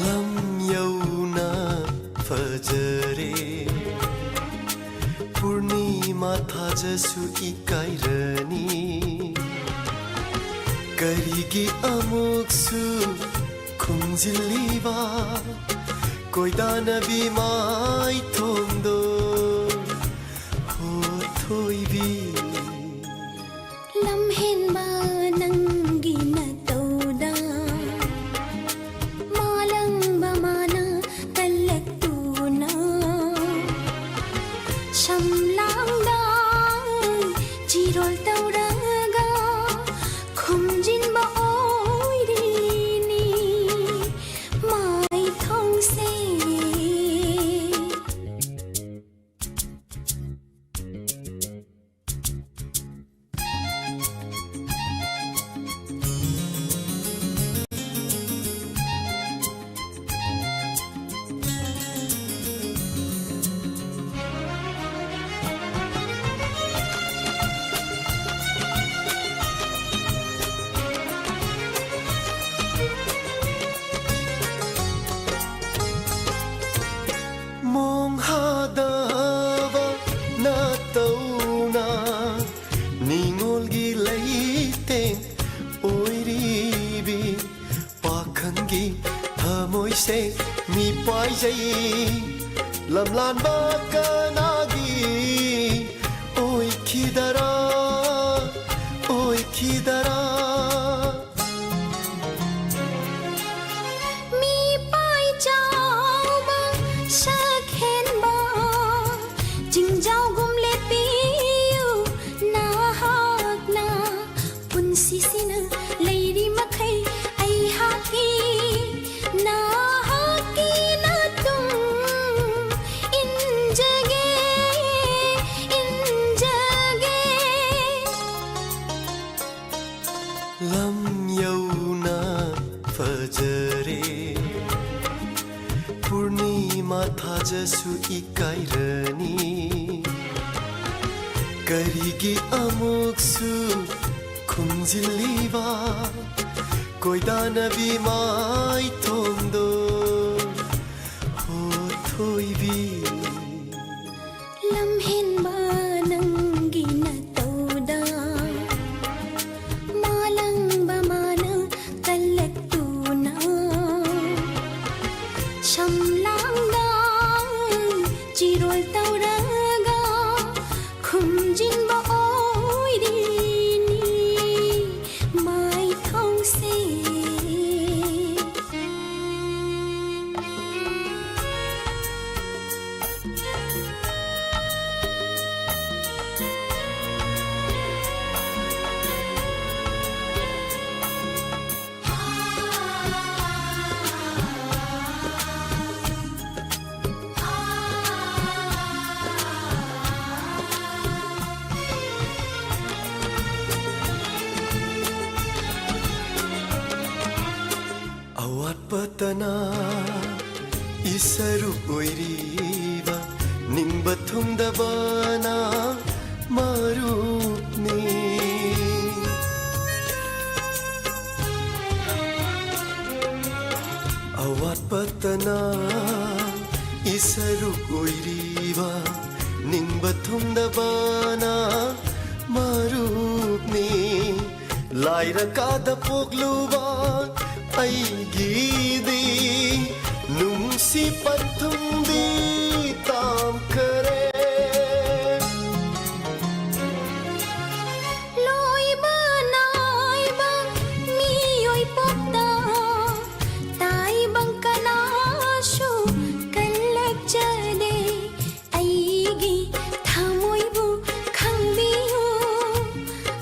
ꯂꯝ ꯌꯧꯅ ꯐꯖꯔꯦ꯫ ꯄꯨꯔꯅꯤꯃꯥ ꯊꯥꯖꯁꯨ ꯏꯀꯥꯏꯔꯅꯤ꯫ ꯀꯔꯤꯒꯤ ꯑꯃꯨꯛꯁꯨ ꯈꯨꯝꯖꯤꯜꯂꯤꯕ ꯀꯣꯏꯗꯥꯅꯕꯤ ꯃꯥꯏꯊꯣꯡꯗꯣ? ꯍꯣ ꯊꯣꯏꯕꯤ꯫ ꯂꯝꯍꯦꯟꯕ ꯅꯪꯒꯤ ꯅꯇꯧꯗ ꯃꯥꯂꯪꯕ ꯃꯥꯅ ꯀꯜꯂꯛꯇꯨꯅ ꯁꯝꯂꯥꯡꯗ ꯆꯤꯔꯣꯜ ꯇꯧꯔꯒ ꯈꯨꯝꯖꯤꯟꯕ ꯑꯣꯏꯔꯤꯅꯤ ꯃꯥꯏꯊꯣꯡꯁꯦ꯫ ꯁꯦ ꯃꯤ ꯄꯥꯏꯖꯩ꯫ ꯂꯝꯂꯥꯟꯕ ꯀꯅꯥꯒꯤ ꯑꯣꯏꯈꯤꯗꯔꯥ, ꯑꯣꯏꯈꯤꯗꯔꯥ? ꯃꯤ ꯄꯥꯏ ꯆꯥꯎꯕ ꯁꯛ ꯍꯦꯟꯕ ꯆꯤꯡꯖꯥꯎꯒꯨꯝ ꯂꯦꯞꯄꯤꯌꯨ ꯅꯍꯥꯛꯅ꯫ ꯄꯨꯟꯁꯤꯁꯤꯅ ꯂꯩꯔꯤ ꯃꯈꯩ ꯑꯩꯍꯥꯛꯀꯤ ꯅꯍꯥꯛꯀꯤ ꯅꯇꯨꯡ ꯏꯟꯖꯒꯦ, ꯏꯟꯖꯒꯦ꯫ ꯂꯝ ꯌꯧꯅ ꯐꯖꯔꯦ ꯄꯨꯔꯅꯤꯃꯥ ꯊꯥꯖꯁꯨ ꯏꯀꯥꯏꯔꯅꯤ꯫ ꯀꯔꯤꯒꯤ ꯑꯃꯨꯛꯁꯨ ꯈꯨꯝꯖꯤꯜꯂꯤꯕ ꯀꯣꯏꯗꯥꯅꯕꯤ ꯃꯥꯏꯊꯣꯡꯗꯣ? ꯍꯣ ꯊꯣꯏꯕꯤ꯫ ꯂꯝꯍꯦꯟꯕ ꯅꯪꯒꯤ ꯅꯇꯧꯗ ꯃꯥꯂꯪꯕ ꯃꯥꯅ ꯀꯜꯂꯛꯇꯨꯅ ꯁꯝꯂꯥꯡꯗ ꯆꯤꯔꯣꯜ ꯇꯧꯔꯒ ꯈꯨꯝꯖꯤꯟꯕ ꯑꯣꯏꯔꯤꯅꯤ ꯃꯥꯏꯊꯣꯡꯁꯦ꯫ ꯑꯋꯥꯠꯄꯇꯅ ꯏꯁꯔꯨꯛ ꯑꯣꯏꯔꯤꯕ ꯅꯤꯡꯕ ꯊꯨꯡꯗꯕꯅ ꯃꯔꯨꯞꯅꯤ꯫ ꯑꯋꯥꯠꯄꯇꯅ ꯏꯁꯔꯨꯛ ꯑꯣꯏꯔꯤꯕ ꯅꯤꯡꯕ ꯊꯨꯡꯗꯕꯅ ꯃꯔꯨꯞꯅꯤ꯫ ꯂꯥꯏꯔ ꯀꯥꯗ ꯄꯣꯛꯂꯨꯕ ꯑꯩꯒꯤꯗꯤ ꯄꯟꯊꯨꯡꯗꯤ ꯇꯥꯝꯈꯔꯦ꯫ ꯂꯣꯏꯕ ꯅꯥꯏꯕ ꯃꯤꯑꯣꯏ ꯄꯣꯛꯇ ꯇꯥꯏꯕꯪ ꯀꯅꯥꯁꯨ ꯀꯜꯂꯛꯆꯗꯦ꯫ ꯑꯩꯒꯤ ꯊꯃꯣꯏꯕꯨ ꯈꯪꯕꯤꯌꯨ,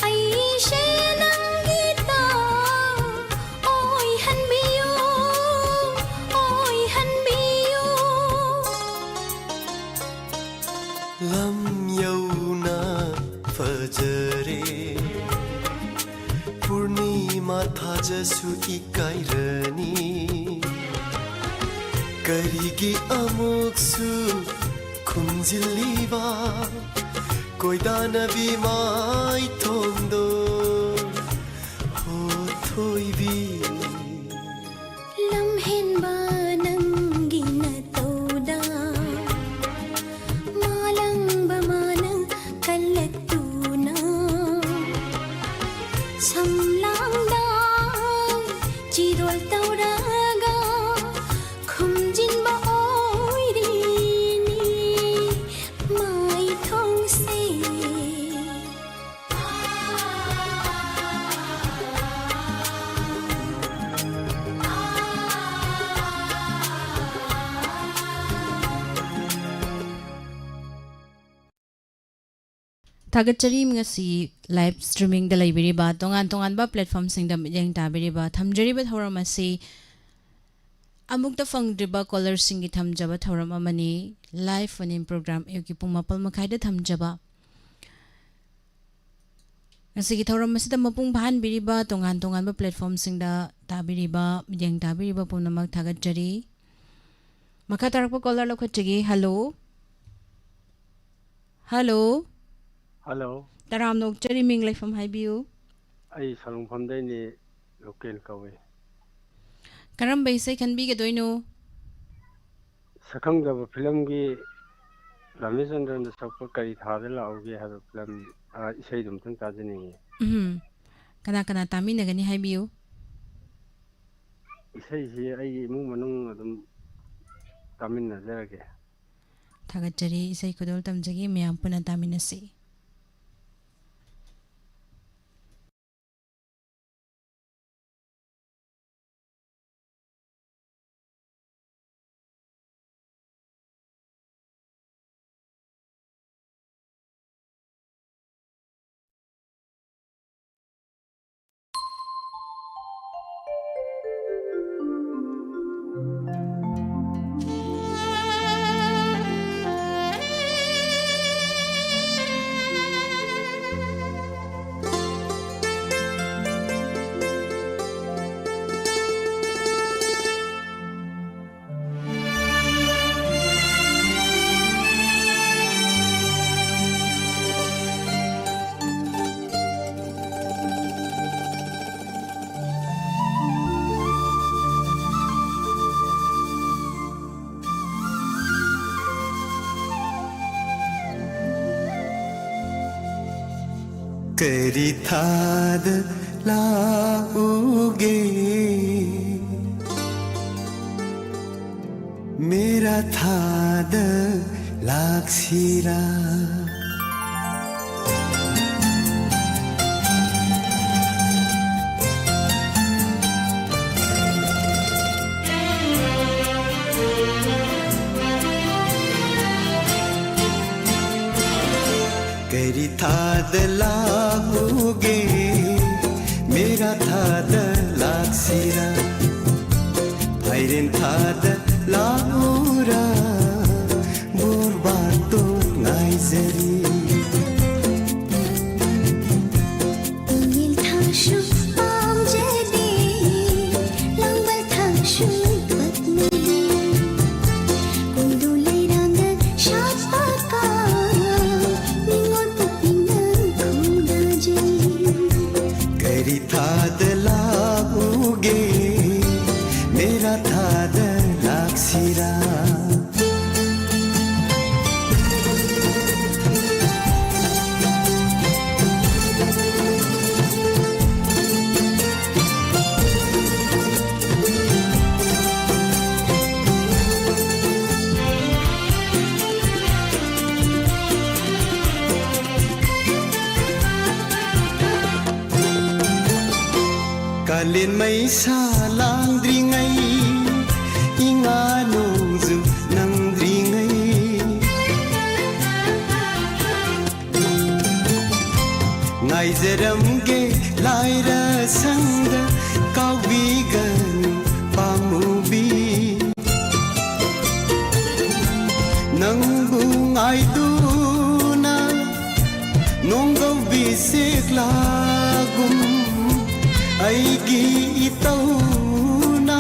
ꯑꯩꯁꯦ ꯅꯪꯒꯤꯇ ꯑꯣꯏꯍꯟꯕꯤꯌꯨ, ꯑꯣꯏꯍꯟꯕꯤꯌꯨ꯫ ꯂꯝ ꯌꯧꯅ ꯐꯖꯔꯦ, ꯄꯨꯔꯅꯤꯃꯥ ꯊꯥꯖꯁꯨ ꯏꯀꯥꯏꯔꯅꯤ꯫ ꯀꯔꯤꯒꯤ ꯑꯃꯨꯛꯁꯨ ꯈꯨꯝꯖꯤꯜꯂꯤꯕ ꯀꯣꯏꯗꯥꯅꯕꯤ ꯃꯥꯏꯊꯣꯡꯗꯣ, ꯍꯣ ꯊꯣꯏꯕꯤ? ꯂꯝꯍꯦꯟꯕ ꯅꯪꯒꯤ ꯅꯇꯧꯗ ꯃꯥꯂꯪꯕ ꯃꯥꯅ ꯀꯜꯂꯛꯇꯨꯅ ꯁꯝꯂꯥꯡꯗ ꯆꯤꯔꯣꯜ ꯇꯧꯔꯒ ꯈꯨꯝꯖꯤꯟꯕ ꯑꯣꯏꯔꯤꯅꯤ ꯃꯥꯏꯊꯣꯡꯁꯦ꯫ ꯊꯥꯒꯠꯆꯔꯤ꯫ ꯉꯁꯤ ꯂꯥꯏꯚ ꯁ꯭ꯇ꯭ꯔꯤꯃꯤꯡꯗ ꯂꯩꯕꯤꯔꯤꯕ ꯇꯣꯉꯥꯟ ꯇꯣꯉꯥꯟꯕ ꯄ꯭ꯂꯦꯠꯐꯣꯝꯁꯤꯡꯗ ꯃꯤꯠꯌꯦꯡ ꯇꯥꯕꯤꯔꯤꯕ ꯊꯝꯖꯔꯤꯕ ꯊꯧꯔꯝ ꯑꯁꯤ ꯑꯃꯨꯛꯇ ꯐꯪꯗ꯭ꯔꯤꯕ ꯀꯣꯂꯔꯁꯤꯡꯒꯤ ꯊꯝꯖꯕ ꯊꯧꯔꯝ ꯑꯃꯅꯤ꯫ ꯂꯥꯏꯚ ꯐꯣꯟ ꯏꯟ ꯄ꯭ꯔꯣꯒ꯭ꯔꯥꯝ ꯑꯌꯨꯛꯀꯤ ꯄꯨꯡ ꯃꯥꯄꯜ ꯃꯈꯥꯏꯗ ꯊꯝꯖꯕ꯫ ꯉꯁꯤꯒꯤ ꯊꯧꯔꯝ ꯑꯁꯤꯗ ꯃꯄꯨꯡ ꯐꯥꯍꯟꯕꯤꯔꯤꯕ ꯇꯣꯉꯥꯟ ꯇꯣꯉꯥꯟꯕ ꯄ꯭ꯂꯦꯠꯐꯣꯝꯁꯤꯡꯗ ꯇꯥꯕꯤꯔꯤꯕ, ꯃꯤꯠꯌꯦꯡ ꯇꯥꯕꯤꯔꯤꯕ ꯄꯨꯝꯅꯃꯛ ꯊꯥꯒꯠꯆꯔꯤ꯫ ꯃꯈꯥ ꯇꯥꯔꯛꯄ ꯀꯣꯂꯔ ꯂꯧꯈꯠꯆꯒꯦ꯫ ꯍꯜꯂꯣ꯫ ꯍꯜꯂꯣ꯫ ꯍꯜꯂꯣ꯫ ꯇꯔꯥꯝꯅ ꯑꯣꯛꯆꯔꯤ, ꯃꯤꯡ ꯂꯩꯐꯝ ꯍꯥꯏꯕꯤꯌꯨ꯫ ꯑꯩ ꯁꯂꯨꯡꯐꯝꯗꯩꯅꯦ, ꯂꯣꯀꯦꯜ ꯀꯧꯏ꯫ ꯀꯔꯝꯕ ꯏꯁꯩ ꯈꯟꯕꯤꯒꯗꯣꯏꯅꯣ? ꯁꯛꯈꯪꯗꯕ ꯐꯤꯂꯝꯒꯤ ꯔꯥꯃꯦꯆꯟꯗ꯭ꯔꯅ ꯁꯛꯄ ꯀꯔꯤ ꯊꯥꯗ ꯂꯥꯛꯎꯒꯦ ꯍꯥꯏꯕ ꯐꯤꯂꯝ, ꯑ, ꯏꯁꯩꯗꯨ ꯑꯝꯇꯪ ꯇꯥꯖꯅꯤꯡꯉꯤ꯫ ꯎꯝ꯫ ꯀꯅꯥ ꯀꯅꯥ ꯇꯥꯃꯤꯟꯅꯒꯅꯤ ꯍꯥꯏꯕꯤꯌꯨ꯫ ꯏꯁꯩꯁꯤ ꯑꯩꯒꯤ ꯏꯃꯨꯡ ꯃꯅꯨꯡ ꯑꯗꯨꯝ ꯇꯥꯃꯤꯟꯅꯖꯔꯒꯦ꯫ ꯊꯥꯒꯠꯆꯔꯤ꯫ ꯏꯁꯩ ꯈꯨꯗꯣꯜ ꯇꯝꯖꯒꯦ꯫ ꯃꯌꯥꯝ ꯄꯨꯟꯅ ꯇꯥꯃꯤꯟꯅꯁꯤ꯫ ꯀꯔꯤ ꯊꯥꯗ ꯂꯥꯛꯎꯒꯦ? ꯃꯦꯔꯥ ꯊꯥꯗ ꯂꯥꯛꯁꯤꯔꯥ? ꯀꯔꯤ ꯊꯥꯗ ꯂꯥꯛꯎꯒꯦ? ꯃꯦꯔꯥ ꯊꯥꯗ ꯂꯥꯛꯁꯤꯔꯥ? ꯐꯥꯏꯔꯦꯟ ꯊꯥꯗ ꯂꯥꯛꯎꯔꯥ? ꯕꯣꯔꯕꯥꯇꯣꯟ ꯉꯥꯏꯖꯔꯤ꯫ ꯏꯪꯒꯤꯜ ꯊꯥꯁꯨ ꯄꯥꯝꯖꯗꯦ, ꯂꯥꯡꯕꯜ ꯊꯥꯁꯨ ꯄꯛꯅꯗꯦ꯫ ꯀꯨꯝꯗꯨ ꯂꯩꯔꯥꯡꯗ ꯁꯥꯠꯄ ꯀꯥ, ꯅꯤꯉꯣꯜ ꯄꯨꯛꯅꯤꯡꯅ ꯈꯣꯏꯗꯥꯖꯩ꯫ ꯀꯔꯤ ꯊꯥꯗ ꯂꯥꯛꯎꯒꯦ? ꯃꯦꯔꯥ ꯊꯥꯗ ꯂꯥꯛꯁꯤꯔꯥ? ꯃꯩꯁꯥ ꯂꯥꯡꯗ꯭ꯔꯤꯉꯩ, ꯏꯉꯥ ꯅꯣꯡꯖꯨ ꯅꯪꯗ꯭ꯔꯤꯉꯩ, ꯉꯥꯏꯖꯔꯝꯒꯦ ꯂꯥꯏꯔ ꯁꯪꯗ, ꯀꯥꯎꯕꯤꯒꯅꯨ ꯄꯥꯝꯃꯨꯕꯤ꯫ ꯅꯪꯕꯨ ꯉꯥꯏꯗꯨꯅ ꯅꯣꯡꯒꯧꯕꯤ ꯁꯦꯛꯂꯥꯒꯨꯝ, ꯑꯩꯒꯤ ꯏꯇꯧꯅ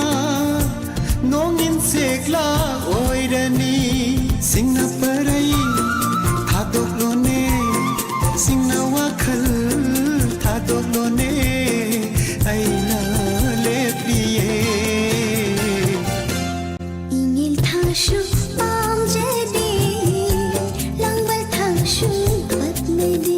ꯅꯣꯡꯏꯟ ꯁꯦꯛꯂꯥ ꯑꯣꯏꯔꯅꯤ꯫ ꯁꯤꯡꯅ ꯄꯔꯩ ꯊꯥꯗꯣꯛꯂꯣꯅꯦ, ꯁꯤꯡꯅ ꯋꯥꯈꯜ ꯊꯥꯗꯣꯛꯂꯣꯅꯦ, ꯑꯩꯅ ꯂꯦꯞꯂꯤꯌꯦ꯫ ꯏꯉꯤꯜ ꯊꯥꯁꯨ ꯄꯥꯝꯖꯗꯦ, ꯂꯥꯡꯕꯜ ꯊꯥꯁꯨ ꯄꯛꯅꯗꯦ꯫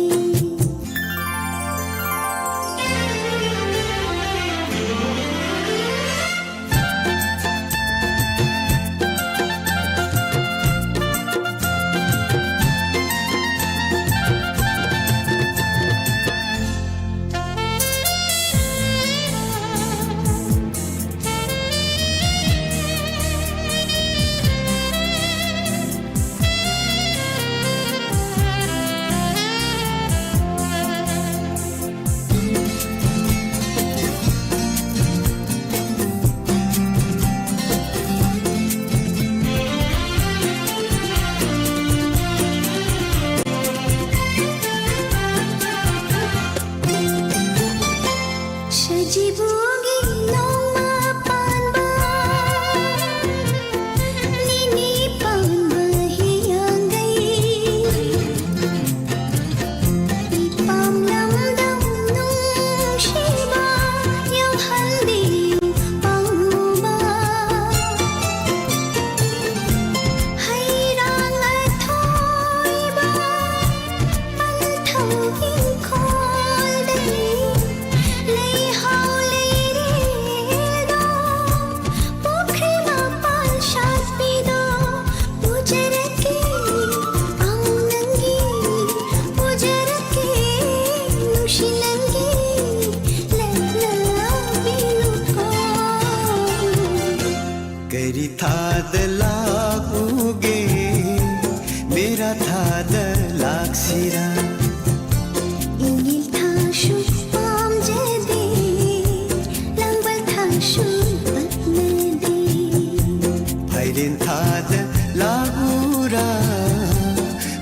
ꯁꯖꯤꯕꯨꯒꯤ ꯅꯣꯡꯃ ꯄꯥꯟꯕ, ꯅꯤꯅꯤ ꯄꯥꯟꯕ ꯍꯤꯌꯥꯡꯒꯩ, ꯏꯄꯥꯝ ꯂꯝꯗꯝ ꯅꯨꯡꯁꯤꯕ ꯌꯧꯍꯟꯕꯤꯌꯨ ꯄꯥꯝꯃꯨꯕ꯫ ꯍꯩꯔꯥꯡ ꯑꯊꯣꯏꯕ ꯄꯟꯊꯧ ꯏꯪꯈꯣꯜꯗꯒꯤ ꯂꯩꯍꯥꯎ ꯂꯩꯔꯦ ꯁꯨꯡꯇꯠꯅꯗꯦ꯫ ꯐꯥꯏꯔꯦꯟ ꯊꯥꯗ ꯂꯥꯛꯎꯔꯥ,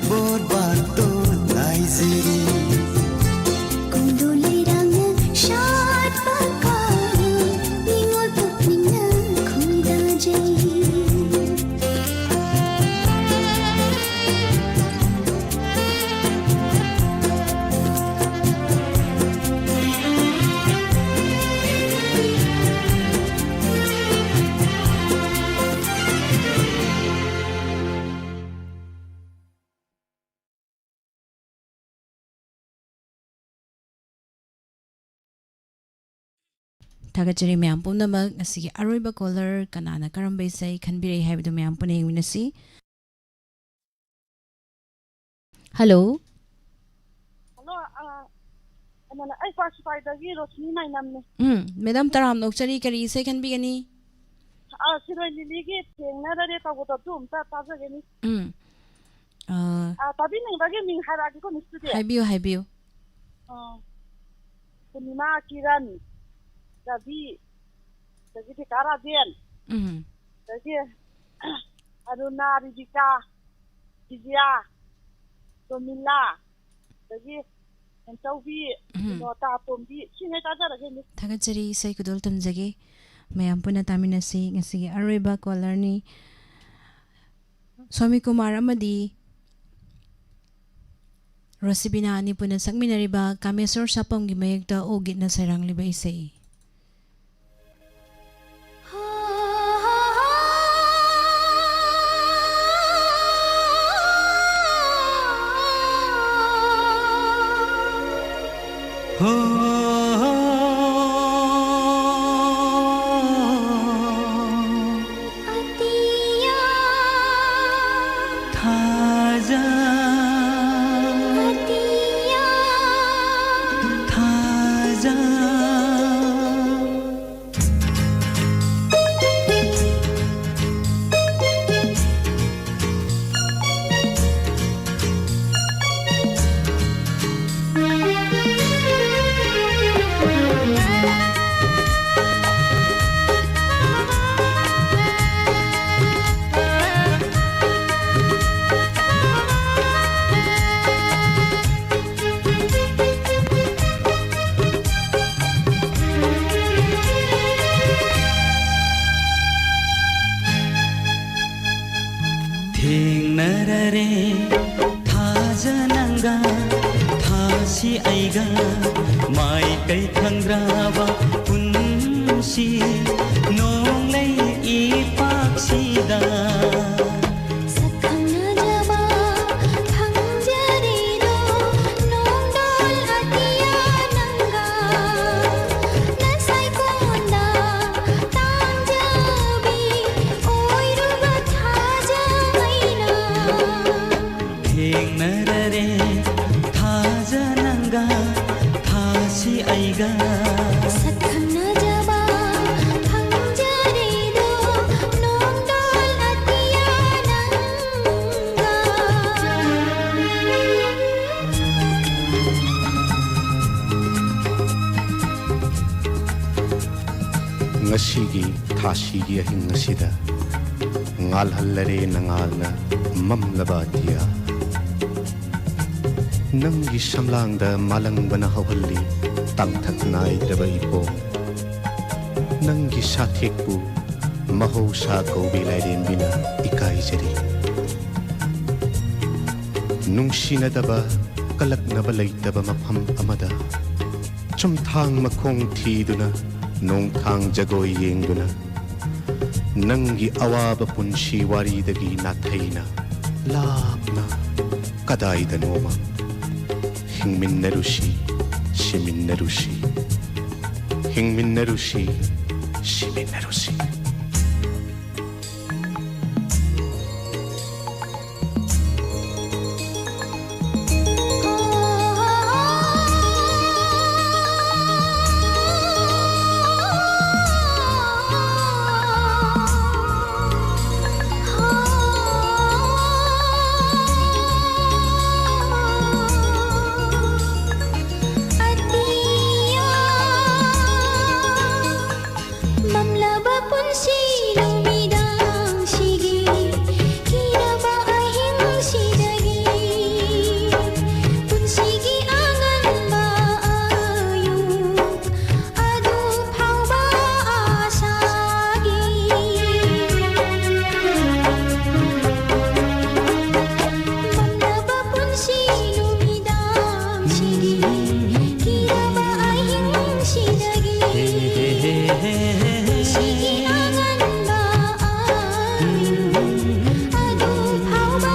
ꯕꯣꯔ ꯕꯥꯇꯣꯟ ꯉꯥꯏꯖꯔꯤ꯫ ꯀꯣꯟꯗꯣ ꯂꯩꯔꯥꯡꯅ ꯁꯥꯠꯄ ꯀꯥꯟꯗ, ꯅꯤꯉꯣꯜ ꯄꯨꯛꯅꯤꯡꯅ ꯈꯣꯏꯗꯥꯖꯩ꯫ ꯊꯥꯒꯠꯆꯔꯤ ꯃꯌꯥꯝ ꯄꯨꯝꯅꯃꯛ꯫ ꯉꯁꯤꯒꯤ ꯑꯔꯣꯏꯕ caller ꯀꯅꯥꯅ ꯀꯔꯝꯕ ꯏꯁꯩ ꯈꯟꯕꯤꯔꯛꯏ ꯍꯥꯏꯕꯗꯨ ꯃꯌꯥꯝ ꯄꯨꯟꯅ ꯌꯦꯡꯃꯤꯟꯅꯁꯤ꯫ Hello꯫ Hello, ꯑ, ꯀꯩꯅꯣꯅꯦ, ꯑꯩ ꯀ꯭ꯋꯥꯁꯤꯄꯥꯏꯗꯒꯤ ꯔꯣꯁꯅꯤ ꯃꯥꯏꯅꯝꯅꯦ꯫ ꯎꯝ, madam ꯇꯔꯥꯝꯅ ꯑꯣꯛꯆꯔꯤ, ꯀꯔꯤ ꯏꯁꯩ ꯈꯟꯕꯤꯒꯅꯤ? ꯑ, ꯁꯤꯔꯣꯏ ꯂꯤꯂꯤꯒꯤ ꯊꯦꯡꯅꯔꯔꯦ ꯇꯧꯕꯗꯣ ꯑꯗꯨ ꯑꯝꯇ ꯇꯥꯖꯒꯦꯅꯤ꯫ ꯎꯝ꯫ ꯑ, ꯑ, ꯇꯥꯕꯤꯅꯤꯡꯕꯒꯤ ꯃꯤꯡ ꯍꯥꯏꯔꯛꯑꯒꯦꯀꯣ, ꯅꯤꯁꯇꯨꯗꯤ꯫ ꯍꯥꯏꯕꯤꯌꯨ, ꯍꯥꯏꯕꯤꯌꯨ꯫ ꯑ, ꯄꯨꯔꯅꯤꯃꯥ, ꯀꯤꯔꯟ, ꯔꯕꯤ, ꯑꯗꯒꯤꯗꯤ ꯀꯥ ꯔꯥꯖꯦꯟ, ꯎꯝ꯫ ꯑꯗꯒꯤ ꯑꯔꯨꯅꯥ, ꯔꯤꯕꯤꯀꯥ, ꯕꯤꯖꯤꯌꯥ, ꯔꯣꯃꯤꯂꯥ, ꯑꯗꯒꯤ ꯍꯦꯟꯆꯧꯕꯤ, ꯎꯝ꯫ ꯕꯤꯅꯣꯇꯥ, ꯇꯣꯝꯕꯤ, ꯁꯤꯉꯩ ꯇꯥꯖꯔꯒꯦ, ꯃꯤꯁ꯫ ꯊꯥꯒꯠꯆꯔꯤ, ꯏꯁꯩ ꯈꯨꯗꯣꯜ ꯇꯝꯖꯒꯦ꯫ ꯃꯌꯥꯝ ꯄꯨꯟꯅ ꯇꯥꯃꯤꯟꯅꯁꯤ꯫ ꯉꯁꯤꯒꯤ ꯑꯔꯣꯏꯕ callerꯅꯤ꯫ ꯁ꯭ꯋꯥꯃꯤ ꯀꯨꯃꯥꯔ ꯑꯃꯗꯤ ꯔꯣꯁꯤꯕꯤꯅꯥ ꯑꯅꯤ ꯄꯨꯟꯅ ꯁꯛꯃꯤꯟꯅꯔꯤꯕ ꯀꯥꯃꯦꯁꯣꯔ ꯁꯥꯄꯝꯒꯤ ꯃꯌꯦꯛꯇ ꯑꯣ ꯒꯤꯠꯅ ꯁꯩꯔꯥꯡꯂꯤꯕ ꯏꯁꯩ꯫ ꯔꯦ, ꯊꯥꯖ ꯅꯪꯒ, ꯊꯥꯁꯤ ꯑꯩꯒ, ꯃꯥꯏꯀꯩ ꯈꯪꯗ꯭ꯔꯕ ꯄꯨꯟꯁꯤ, ꯅꯣꯡꯂꯩ ꯏꯄꯥꯛꯁꯤꯗ꯫ ꯁꯛꯈꯪꯅꯖꯕ ꯐꯪꯖꯔꯦꯗꯣ, ꯅꯣꯡꯗꯣꯜ ꯑꯇꯤꯌꯥ ꯅꯪꯒ, ꯅꯁꯥꯏꯀꯣꯟꯗ ꯇꯥꯡꯖꯕꯤ ꯑꯣꯏꯔꯨꯕ ꯊꯥꯖ ꯑꯩꯅ꯫ ꯊꯦꯡꯅꯔꯔꯦ ꯊꯥꯖ ꯅꯪꯒ, ꯊꯥꯁꯤ ꯑꯩꯒ꯫ ꯁꯛꯈꯪꯅꯖꯕ ꯐꯪꯖꯔꯦꯗꯣ, ꯅꯣꯡꯗꯣꯜ ꯑꯇꯤꯌꯥ ꯅꯪꯒ꯫ ꯉꯁꯤꯒꯤ ꯊꯥꯁꯤꯒꯤ ꯑꯍꯤꯡ ꯑꯁꯤꯗ ꯉꯥꯜꯍꯜꯂꯔꯦ ꯅꯉꯥꯜꯅ ꯃꯝꯂꯕ ꯑꯇꯤꯌꯥ꯫ ꯅꯪꯒꯤ ꯁꯝꯂꯥꯡꯗ ꯃꯥꯂꯪꯕꯅ ꯍꯧꯍꯜꯂꯤ ꯇꯥꯡꯊꯛ ꯅꯥꯏꯗ꯭ꯔꯕ ꯏꯄꯣꯝ꯫ ꯅꯪꯒꯤ ꯁꯥꯊꯦꯛꯄꯨ ꯃꯍꯧꯁꯥ ꯀꯧꯕꯤ ꯂꯥꯏꯔꯦꯝꯕꯤꯅ ꯏꯀꯥꯏꯖꯔꯤ꯫ ꯅꯨꯡꯁꯤꯅꯗꯕ, ꯀꯂꯛꯅꯕ ꯂꯩꯇꯕ ꯃꯐꯝ ꯑꯃꯗ ꯆꯨꯝꯊꯥꯡ ꯃꯈꯣꯡ ꯊꯤꯗꯨꯅ, ꯅꯣꯡꯊꯥꯡ ꯖꯒꯣꯏ ꯌꯦꯡꯗꯨꯅ, ꯅꯪꯒꯤ ꯑꯋꯥꯕ ꯄꯨꯟꯁꯤ ꯋꯥꯔꯤꯗꯒꯤ ꯅꯥꯊꯩꯅ ꯂꯥꯞꯅ ꯀꯗꯥꯏꯗꯅꯣꯃ ꯍꯤꯡꯃꯤꯟꯅꯔꯨꯁꯤ, ꯁꯤꯃꯤꯟꯅꯔꯨꯁꯤ, ꯍꯤꯡꯃꯤꯟꯅꯔꯨꯁꯤ, ꯁꯤꯃꯤꯟꯅꯔꯨꯁꯤ꯫ ꯃꯝꯂꯕ ꯄꯨꯟꯁꯤ ꯄꯨꯟꯁꯤꯒꯤ ꯑꯉꯟꯕ ꯑꯥꯌꯨ ꯑꯗꯨ ꯐꯥꯎꯕ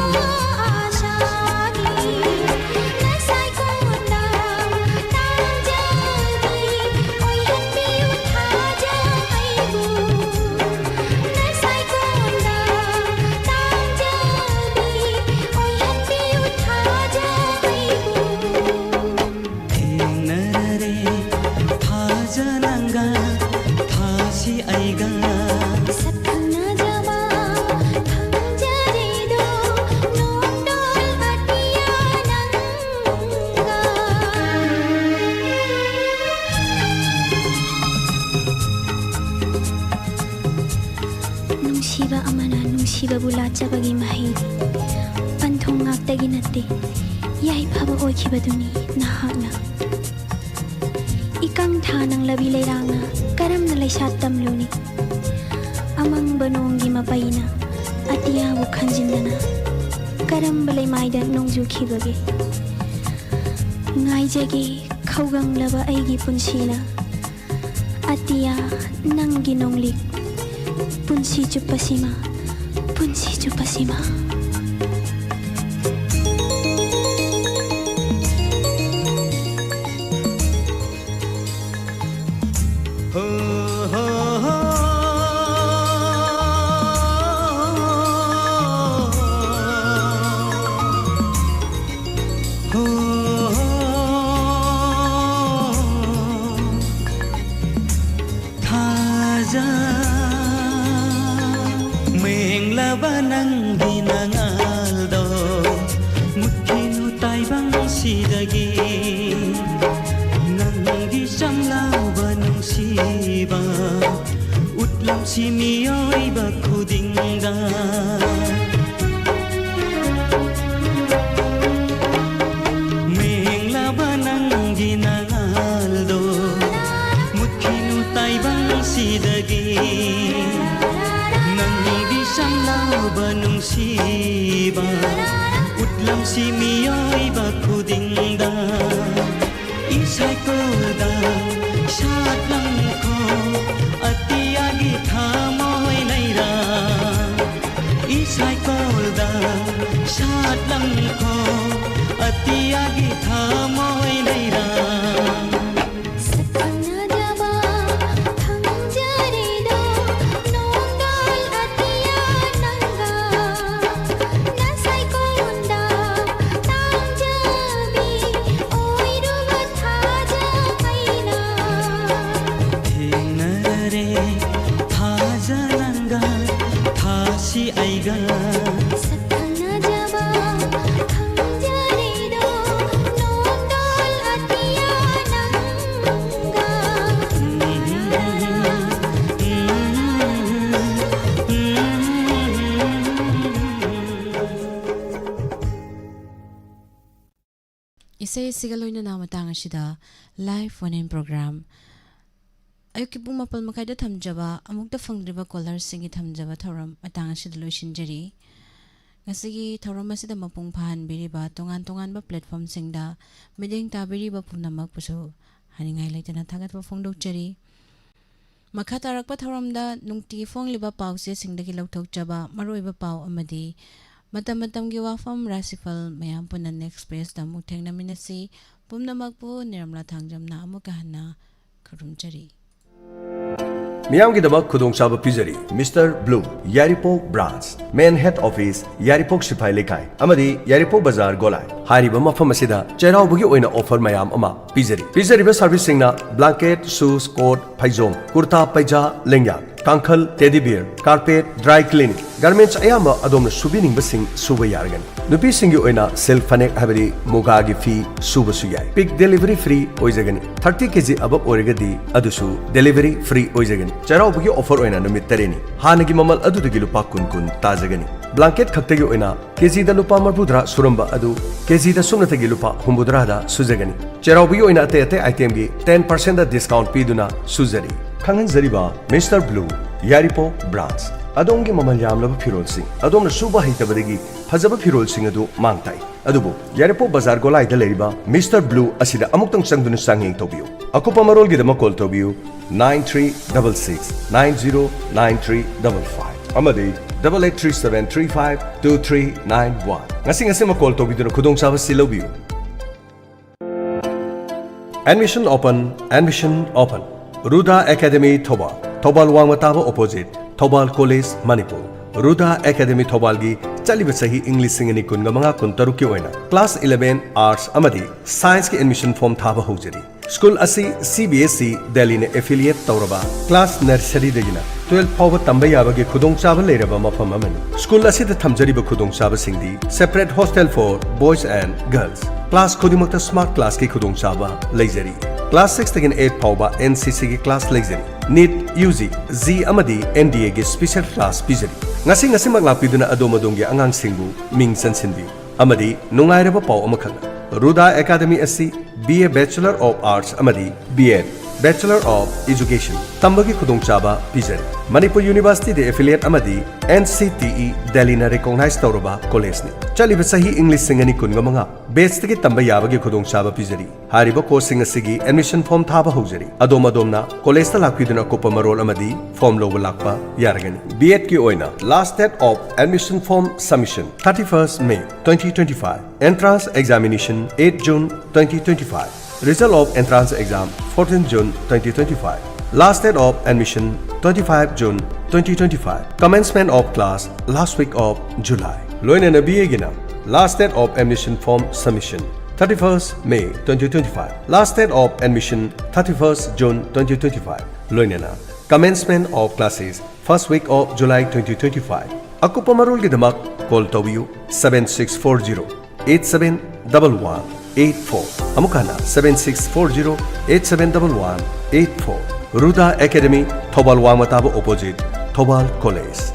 ꯑꯥꯁꯥꯒꯤ ꯅꯁꯥꯏꯀꯣꯟꯗ ꯇꯥꯡꯖꯕꯤ ꯑꯣꯏꯍꯟꯕꯤꯌꯨ ꯊꯥꯖ ꯑꯩꯕꯨ꯫ ꯅꯁꯥꯏꯀꯣꯟꯗ ꯇꯥꯡꯖꯕꯤ ꯑꯣꯏꯍꯟꯕꯤꯌꯨ ꯊꯥꯖ ꯑꯩꯕꯨ꯫ ꯊꯦꯡꯅꯔꯔꯦ ꯊꯥꯖ ꯅꯪꯒ, ꯊꯥꯁꯤ ꯑꯩꯒ꯫ ꯁꯛꯈꯪꯅꯖꯕ ꯐꯪꯖꯔꯦꯗꯣ, ꯅꯣꯡꯗꯣꯜ ꯑꯇꯤꯌꯥ ꯅꯪꯒ꯫ ꯅꯨꯡꯁꯤꯕ ꯑꯃꯅ ꯅꯨꯡꯁꯤꯕꯕꯨ ꯂꯥꯠꯆꯕꯒꯤ ꯃꯍꯩ ꯄꯟꯊꯨꯡ ꯉꯥꯛꯇꯒꯤ ꯅꯠꯇꯦ, ꯌꯥꯏꯐꯕ ꯑꯣꯏꯈꯤꯕꯗꯨꯅꯤ ꯅꯍꯥꯛꯅ꯫ ꯏꯀꯪ ꯊꯥ ꯅꯪꯂꯕꯤ ꯂꯩꯔꯥꯡꯅ ꯀꯔꯝꯅ ꯂꯩꯁꯥꯠ ꯇꯝꯂꯨꯅꯤ? ꯑꯃꯪꯕ ꯅꯣꯡꯒꯤ ꯃꯄꯩꯅ ꯑꯇꯤꯌꯥꯕꯨ ꯈꯟꯖꯤꯟꯗꯅ ꯀꯔꯝꯕ ꯂꯩꯃꯥꯏꯗ ꯅꯣꯡꯖꯨꯈꯤꯕꯒꯦ? ꯉꯥꯏꯖꯒꯦ ꯈꯧꯒꯪꯂꯕ ꯑꯩꯒꯤ ꯄꯨꯟꯁꯤꯅ ꯑꯇꯤꯌꯥ ꯅꯪꯒꯤ ꯅꯣꯡꯂꯤꯛ ꯄꯨꯟꯁꯤ ꯆꯨꯞꯄꯁꯤꯃ, ꯄꯨꯟꯁꯤ ꯆꯨꯞꯄꯁꯤꯃ꯫ ꯍꯣ, ꯍꯣ, ꯍꯣ꯫ ꯍꯣ, ꯍꯣ꯫ ꯊꯥꯖ ꯃꯦꯡꯂꯕ ꯅꯪꯒꯤ ꯅꯉꯥꯜꯗꯣ ꯃꯨꯠꯈꯤꯅꯨ ꯇꯥꯏꯕꯪꯁꯤꯗꯒꯤ꯫ ꯅꯪꯒꯤ ꯆꯝꯂꯕ ꯅꯨꯡꯁꯤꯕ ꯎꯠꯂꯝꯁꯤ ꯃꯤꯑꯣꯏꯕ ꯈꯨꯗꯤꯡꯗ꯫ ꯃꯦꯡꯂꯕ ꯅꯪꯒꯤ ꯅꯉꯥꯜꯗꯣ ꯃꯨꯠꯈꯤꯅꯨ ꯇꯥꯏꯕꯪꯁꯤꯗꯒꯤ꯫ ꯅꯪꯒꯤ ꯆꯝꯂꯕ ꯅꯨꯡꯁꯤꯕ ꯎꯠꯂꯝꯁꯤ ꯃꯤꯑꯣꯏꯕ ꯈꯨꯗꯤꯡꯗ꯫ ꯏꯁꯩꯀꯣꯜꯗ ꯁꯥꯠꯂꯝꯈꯣ ꯊꯥꯖ ꯅꯪꯒ ꯊꯥꯁꯤ ꯑꯩꯒ ꯁꯛꯈꯪꯅꯖꯕ ꯈꯪꯖꯔꯤꯗꯣ ꯅꯣꯡꯗꯣꯜ ꯑꯇꯤꯌꯥ ꯅꯪꯒ ꯏꯁꯩ ꯑꯁꯤꯒ ꯂꯣꯏꯅꯅ ꯃꯇꯥꯡ ꯑꯁꯤꯗ live phone in program ꯑꯌꯨꯛꯀꯤ ꯄꯨꯡ ꯃꯥꯄꯜ ꯃꯈꯥꯏꯗ ꯊꯝꯖꯕ ꯑꯃꯨꯛꯇ ꯐꯪꯗ꯭ꯔꯤꯕ ꯀꯣꯂꯔꯁꯤꯡꯒꯤ ꯊꯝꯖꯕ ꯊꯧꯔꯝ ꯃꯇꯥꯡ ꯑꯁꯤꯗ ꯂꯣꯏꯁꯤꯟꯖꯔꯤ꯫ ꯉꯁꯤꯒꯤ ꯊꯧꯔꯝ ꯑꯁꯤꯗ ꯃꯄꯨꯡ ꯐꯥꯍꯟꯕꯤꯔꯤꯕ ꯇꯣꯉꯥꯟ ꯇꯣꯉꯥꯟꯕ ꯄ꯭ꯂꯦꯠꯐꯣꯝꯁꯤꯡꯗ ꯃꯤꯠꯌꯦꯡ ꯇꯥꯕꯤꯔꯤꯕ ꯄꯨꯝꯅꯃꯛꯄꯨꯁꯨ ꯍꯥꯏꯅꯤꯡꯉꯥꯏ ꯂꯩꯇꯅ ꯊꯥꯒꯠꯄ ꯐꯣꯡꯗꯣꯛꯆꯔꯤ꯫ ꯃꯈꯥ ꯇꯥꯔꯛꯄ ꯊꯧꯔꯝꯗ ꯅꯨꯡꯇꯤꯒꯤ ꯐꯣꯡꯂꯤꯕ ꯄꯥꯎ ꯆꯦꯁꯤꯡꯗꯒꯤ ꯂꯧꯊꯣꯛꯆꯕ ꯃꯔꯨꯑꯣꯏꯕ ꯄꯥꯎ ꯑꯃꯗꯤ ꯃꯇꯝ ꯃꯇꯝꯒꯤ ꯋꯥꯐꯝ ꯔꯥꯁꯤꯐꯜ ꯃꯌꯥꯝ ꯄꯨꯟꯅ next pageꯇ ꯑꯃꯨꯛ ꯊꯦꯡꯅꯃꯤꯟꯅꯁꯤ꯫ ꯄꯨꯝꯅꯃꯛꯄꯨ ꯅꯤꯔꯃꯂꯥ ꯊꯥꯡꯖꯝꯅ ꯑꯃꯨꯛꯀ ꯍꯟꯅ ꯈꯨꯔꯨꯝꯖꯔꯤ꯫ ꯃꯤꯌꯥꯝꯒꯤꯗꯃꯛ ꯈꯨꯗꯣꯡꯆꯥꯕ ꯄꯤꯖꯔꯤ꯫ ꯃꯤꯁꯇꯔ ꯕ꯭ꯂꯨ, ꯌꯥꯏꯔꯤꯄꯣꯛ ꯕ꯭ꯔꯥꯟꯆ, ꯃꯦꯟ ꯍꯦꯗ ꯑꯣꯐꯤꯁ, ꯌꯥꯏꯔꯤꯄꯣꯛ ꯁꯤꯐꯥꯏ ꯂꯩꯀꯥꯏ ꯑꯃꯗꯤ ꯌꯥꯏꯔꯤꯄꯣꯛ ꯕꯖꯥꯔ ꯒꯣꯂꯥꯏ꯫ ꯍꯥꯏꯔꯤꯕ ꯃꯐꯝ ꯑꯁꯤꯗ ꯆꯩꯔꯥꯎꯕꯒꯤ ꯑꯣꯏꯅ ꯑꯣꯐꯔ ꯃꯌꯥꯝ ꯑꯃ ꯄꯤꯖꯔꯤ꯫ ꯄꯤꯖꯔꯤꯕ ꯁꯔꯚꯤꯁꯁꯤꯡꯅ blanket, shoes, coat, ꯐꯩꯖꯣꯝ, ꯀꯨꯔꯇꯥ, ꯄꯩꯖꯥ, ꯂꯦꯡꯌꯥꯟ, ꯀꯥꯡꯈꯜ, teddy bear, carpet, dry cleaning, garments ꯑꯌꯥꯝꯕ ꯑꯗꯣꯝꯅ ꯁꯨꯕꯤꯅꯤꯡꯕꯁꯤꯡ ꯁꯨꯕ ꯌꯥꯔꯒꯅꯤ꯫ ꯅꯨꯄꯤꯁꯤꯡꯒꯤ ꯑꯣꯏꯅ silk ꯐꯅꯦꯛ ꯍꯥꯏꯕꯗꯤ ꯃꯨꯒꯥꯒꯤ ꯐꯤ ꯁꯨꯕꯁꯨ ꯌꯥꯏ꯫ Pick delivery free ꯑꯣꯏꯖꯒꯅꯤ꯫ Thirty K G above ꯑꯣꯏꯔꯒꯗꯤ ꯑꯗꯨꯁꯨ delivery free ꯑꯣꯏꯖꯒꯅꯤ꯫ ꯆꯩꯔꯥꯎꯕꯒꯤ ꯑꯣꯐꯔ ꯑꯣꯏꯅ ꯅꯨꯃꯤꯠ ꯇꯔꯦꯠꯅꯤ꯫ ꯍꯥꯟꯅꯒꯤ ꯃꯃꯜ ꯑꯗꯨꯗꯒꯤ ꯂꯨꯄꯥ ꯀꯨꯟ ꯀꯨꯟ ꯇꯥꯖꯒꯅꯤ꯫ Blanket ꯈꯛꯇꯒꯤ ꯑꯣꯏꯅ ꯀꯦꯖꯤꯗ ꯂꯨꯄꯥ ꯃꯔꯤꯐꯨꯇꯔꯥ ꯁꯨꯔꯝꯕ ꯑꯗꯨ ꯀꯦꯖꯤꯗ ꯁꯨꯞꯅꯇꯒꯤ ꯂꯨꯄꯥ ꯍꯨꯝꯐꯨꯇꯔꯥꯗ ꯁꯨꯖꯒꯅꯤ꯫ ꯆꯩꯔꯥꯎꯕꯒꯤ ꯑꯣꯏꯅ ꯑꯇꯩ ꯑꯇꯩ itemꯒꯤ ten percentꯗ discount ꯄꯤꯗꯨꯅ ꯁꯨꯖꯔꯤ꯫ ꯈꯪꯍꯟꯖꯔꯤꯕ ꯃꯤꯁꯇꯔ ꯕ꯭ꯂꯨ, ꯌꯥꯏꯔꯤꯄꯣꯛ ꯕ꯭ꯔꯥꯟꯆ꯫ ꯑꯗꯣꯝꯒꯤ ꯃꯃꯜ ꯌꯥꯝꯂꯕ ꯐꯤꯔꯣꯜꯁꯤꯡ, ꯑꯗꯣꯝꯅ ꯁꯨꯕ ꯍꯩꯇꯕꯗꯒꯤ ꯐꯖꯕ ꯐꯤꯔꯣꯜꯁꯤꯡ ꯑꯗꯨ ꯃꯥꯡ ꯇꯥꯛꯏ꯫ ꯑꯗꯨꯕꯨ ꯌꯥꯏꯔꯤꯄꯣꯛ ꯕꯖꯥꯔ ꯒꯣꯂꯥꯏꯗ ꯂꯩꯔꯤꯕ ꯃꯤꯁꯇꯔ ꯕ꯭ꯂꯨ ꯑꯁꯤꯗ ꯑꯃꯨꯛꯇꯪ ꯆꯪꯗꯨꯅ ꯆꯥꯡꯌꯦꯡ ꯇꯧꯕꯤꯌꯨ꯫ ꯑꯀꯨꯞꯄ ꯃꯔꯣꯜꯒꯤꯗꯃꯛ call ꯇꯧꯕꯤꯌꯨ, nine three double six nine zero nine three double five ꯑꯃꯗꯤ double eight three seven three five two three nine one꯫ ꯉꯁꯤ ꯉꯁꯤꯃꯛ call ꯇꯧꯕꯤꯗꯨꯅ ꯈꯨꯗꯣꯡꯆꯥꯕ ꯑꯁꯤ ꯂꯧꯕꯤꯌꯨ꯫ Admission open, admission open꯫ Ruda academy Thoubal, Thoubal ꯋꯥꯡꯃ ꯇꯥꯕ opposite, Thoubal college, Manipur. Ruda academy ꯊꯧꯕꯥꯜꯒꯤ ꯆꯠꯂꯤꯕ ꯆꯍꯤ ꯏꯪ ꯂꯤꯁꯤꯡ ꯑꯅꯤ ꯀꯨꯟꯒ ꯃꯉꯥ ꯀꯨꯟꯇꯔꯨꯛꯀꯤ ꯑꯣꯏꯅ class eleven arts ꯑꯃꯗꯤ scienceꯀꯤ admission form ꯊꯥꯕ ꯍꯧꯖꯔꯤ꯫ ꯁ꯭ꯀꯨꯜ ꯑꯁꯤ C B S E ꯗꯦꯜꯂꯤꯅ affiliate ꯇꯧꯔꯕ ꯀ꯭ꯂꯥꯁ ꯅꯔꯁꯔꯤꯗꯒꯤꯅ ꯇꯨꯋꯦꯜꯐ ꯐꯥꯎꯕ ꯇꯝꯕ ꯌꯥꯕꯒꯤ ꯈꯨꯗꯣꯡꯆꯥꯕ ꯂꯩꯔꯕ ꯃꯐꯝ ꯑꯃꯅꯤ꯫ ꯁ꯭ꯀꯨꯜ ꯑꯁꯤꯗ ꯊꯝꯖꯔꯤꯕ ꯈꯨꯗꯣꯡꯆꯥꯕꯁꯤꯡꯗꯤ separate hostel for boys and girls, class ꯈꯨꯗꯤꯡꯃꯛꯇ ꯁ꯭ꯃꯥꯔꯠ ꯀ꯭ꯂꯥꯁꯀꯤ ꯈꯨꯗꯣꯡꯆꯥꯕ ꯂꯩꯖꯔꯤ꯫ ꯀ꯭ꯂꯥꯁ ꯁꯤꯛꯁꯇꯒꯤꯅ ꯑꯩꯠ ꯐꯥꯎꯕ ꯑꯦꯟ ꯁꯤ ꯁꯤꯒꯤ ꯀ꯭ꯂꯥꯁ ꯂꯩꯖꯔꯤ꯫ ꯅꯤꯠ, ꯌꯨ ꯖꯤ, ꯖꯤ ꯑꯃꯗꯤ ꯑꯦꯟ ꯗꯤ ꯑꯦꯒꯤ ꯁ꯭ꯄꯤꯁꯦꯜ ꯀ꯭ꯂꯥꯁ ꯄꯤꯖꯔꯤ꯫ ꯉꯁꯤ ꯉꯁꯤꯃꯛ ꯂꯥꯛꯄꯤꯗꯨꯅ ꯑꯗꯣꯝ ꯑꯗꯣꯝꯒꯤ ꯑꯉꯥꯡꯁꯤꯡꯕꯨ ꯃꯤꯡ ꯆꯟꯁꯤꯟꯕꯤꯌꯨ꯫ ꯑꯃꯗꯤ ꯅꯨꯡꯉꯥꯏꯔꯕ ꯄꯥꯎ ꯑꯃꯈꯛꯅ, ꯔꯨꯗꯥ ꯑꯦꯀꯥꯗꯃꯤ ꯑꯁꯤ B A Bachelor of Arts ꯑꯃꯗꯤ B Ed Bachelor of Education ꯇꯝꯕꯒꯤ ꯈꯨꯗꯣꯡꯆꯥꯕ ꯄꯤꯖꯔꯤ꯫ ꯃꯅꯤꯄꯨꯔ ꯌꯨꯅꯤꯚꯔꯁꯤꯇꯤꯗ ꯑꯦꯐꯤꯂꯤꯌꯦꯠ ꯑꯃꯗꯤ N C T E ꯗꯦꯜꯂꯤꯅ ꯔꯤꯀꯣꯒꯅꯥꯏꯖ ꯇꯧꯔꯕ ꯀꯣꯂꯦꯖꯅꯤ꯫ ꯆꯠꯂꯤꯕ ꯆꯍꯤ ꯏꯪ ꯂꯤꯁꯤꯡ ꯑꯅꯤ ꯀꯨꯟꯒ ꯃꯉꯥ ꯕꯦꯆꯇꯒꯤ ꯇꯝꯕ ꯌꯥꯕꯒꯤ ꯈꯨꯗꯣꯡꯆꯥꯕ ꯄꯤꯖꯔꯤ꯫ ꯍꯥꯏꯔꯤꯕ ꯀꯣꯔꯁꯁꯤꯡ ꯑꯁꯤꯒꯤ ꯑꯦꯗꯃꯤꯁꯟ ꯐꯣꯔꯝ ꯊꯥꯕ ꯍꯧꯖꯔꯤ꯫ ꯑꯗꯣꯝ ꯑꯗꯣꯝꯅ ꯀꯣꯂꯦꯖꯇ ꯂꯥꯛꯄꯤꯗꯨꯅ ꯑꯀꯨꯞꯄ ꯃꯔꯣꯜ ꯑꯃꯗꯤ ꯐꯣꯔꯝ ꯂꯧꯕ ꯂꯥꯛꯄ ꯌꯥꯔꯒꯅꯤ꯫ B Edꯀꯤ ꯑꯣꯏꯅ last date of admission form submission thirty first May twenty twenty five, entrance examination eight June twenty twenty five, result of entrance exam fourteen June twenty twenty five, last date of admission twenty five June twenty twenty five, commencement of class last week of July꯫ ꯂꯣꯏꯅꯅ B Aꯒꯤꯅ last date of admission form submission thirty first May twenty twenty five, last date of admission thirty first June twenty twenty five, ꯂꯣꯏꯅꯅ commencement of classes first week of July twenty twenty five꯫ ꯑꯀꯨꯞꯄ ꯃꯔꯣꯜꯒꯤꯗꯃꯛ call ꯇꯧꯕꯤꯌꯨ seven six four zero eight seven double one eight four꯫ ꯑꯃꯨꯛ ꯍꯟꯅ seven six four zero eight seven double one eight four꯫ Ruda academy, Thoubal ꯋꯥꯡꯃ ꯇꯥꯕ opposite, Thoubal college.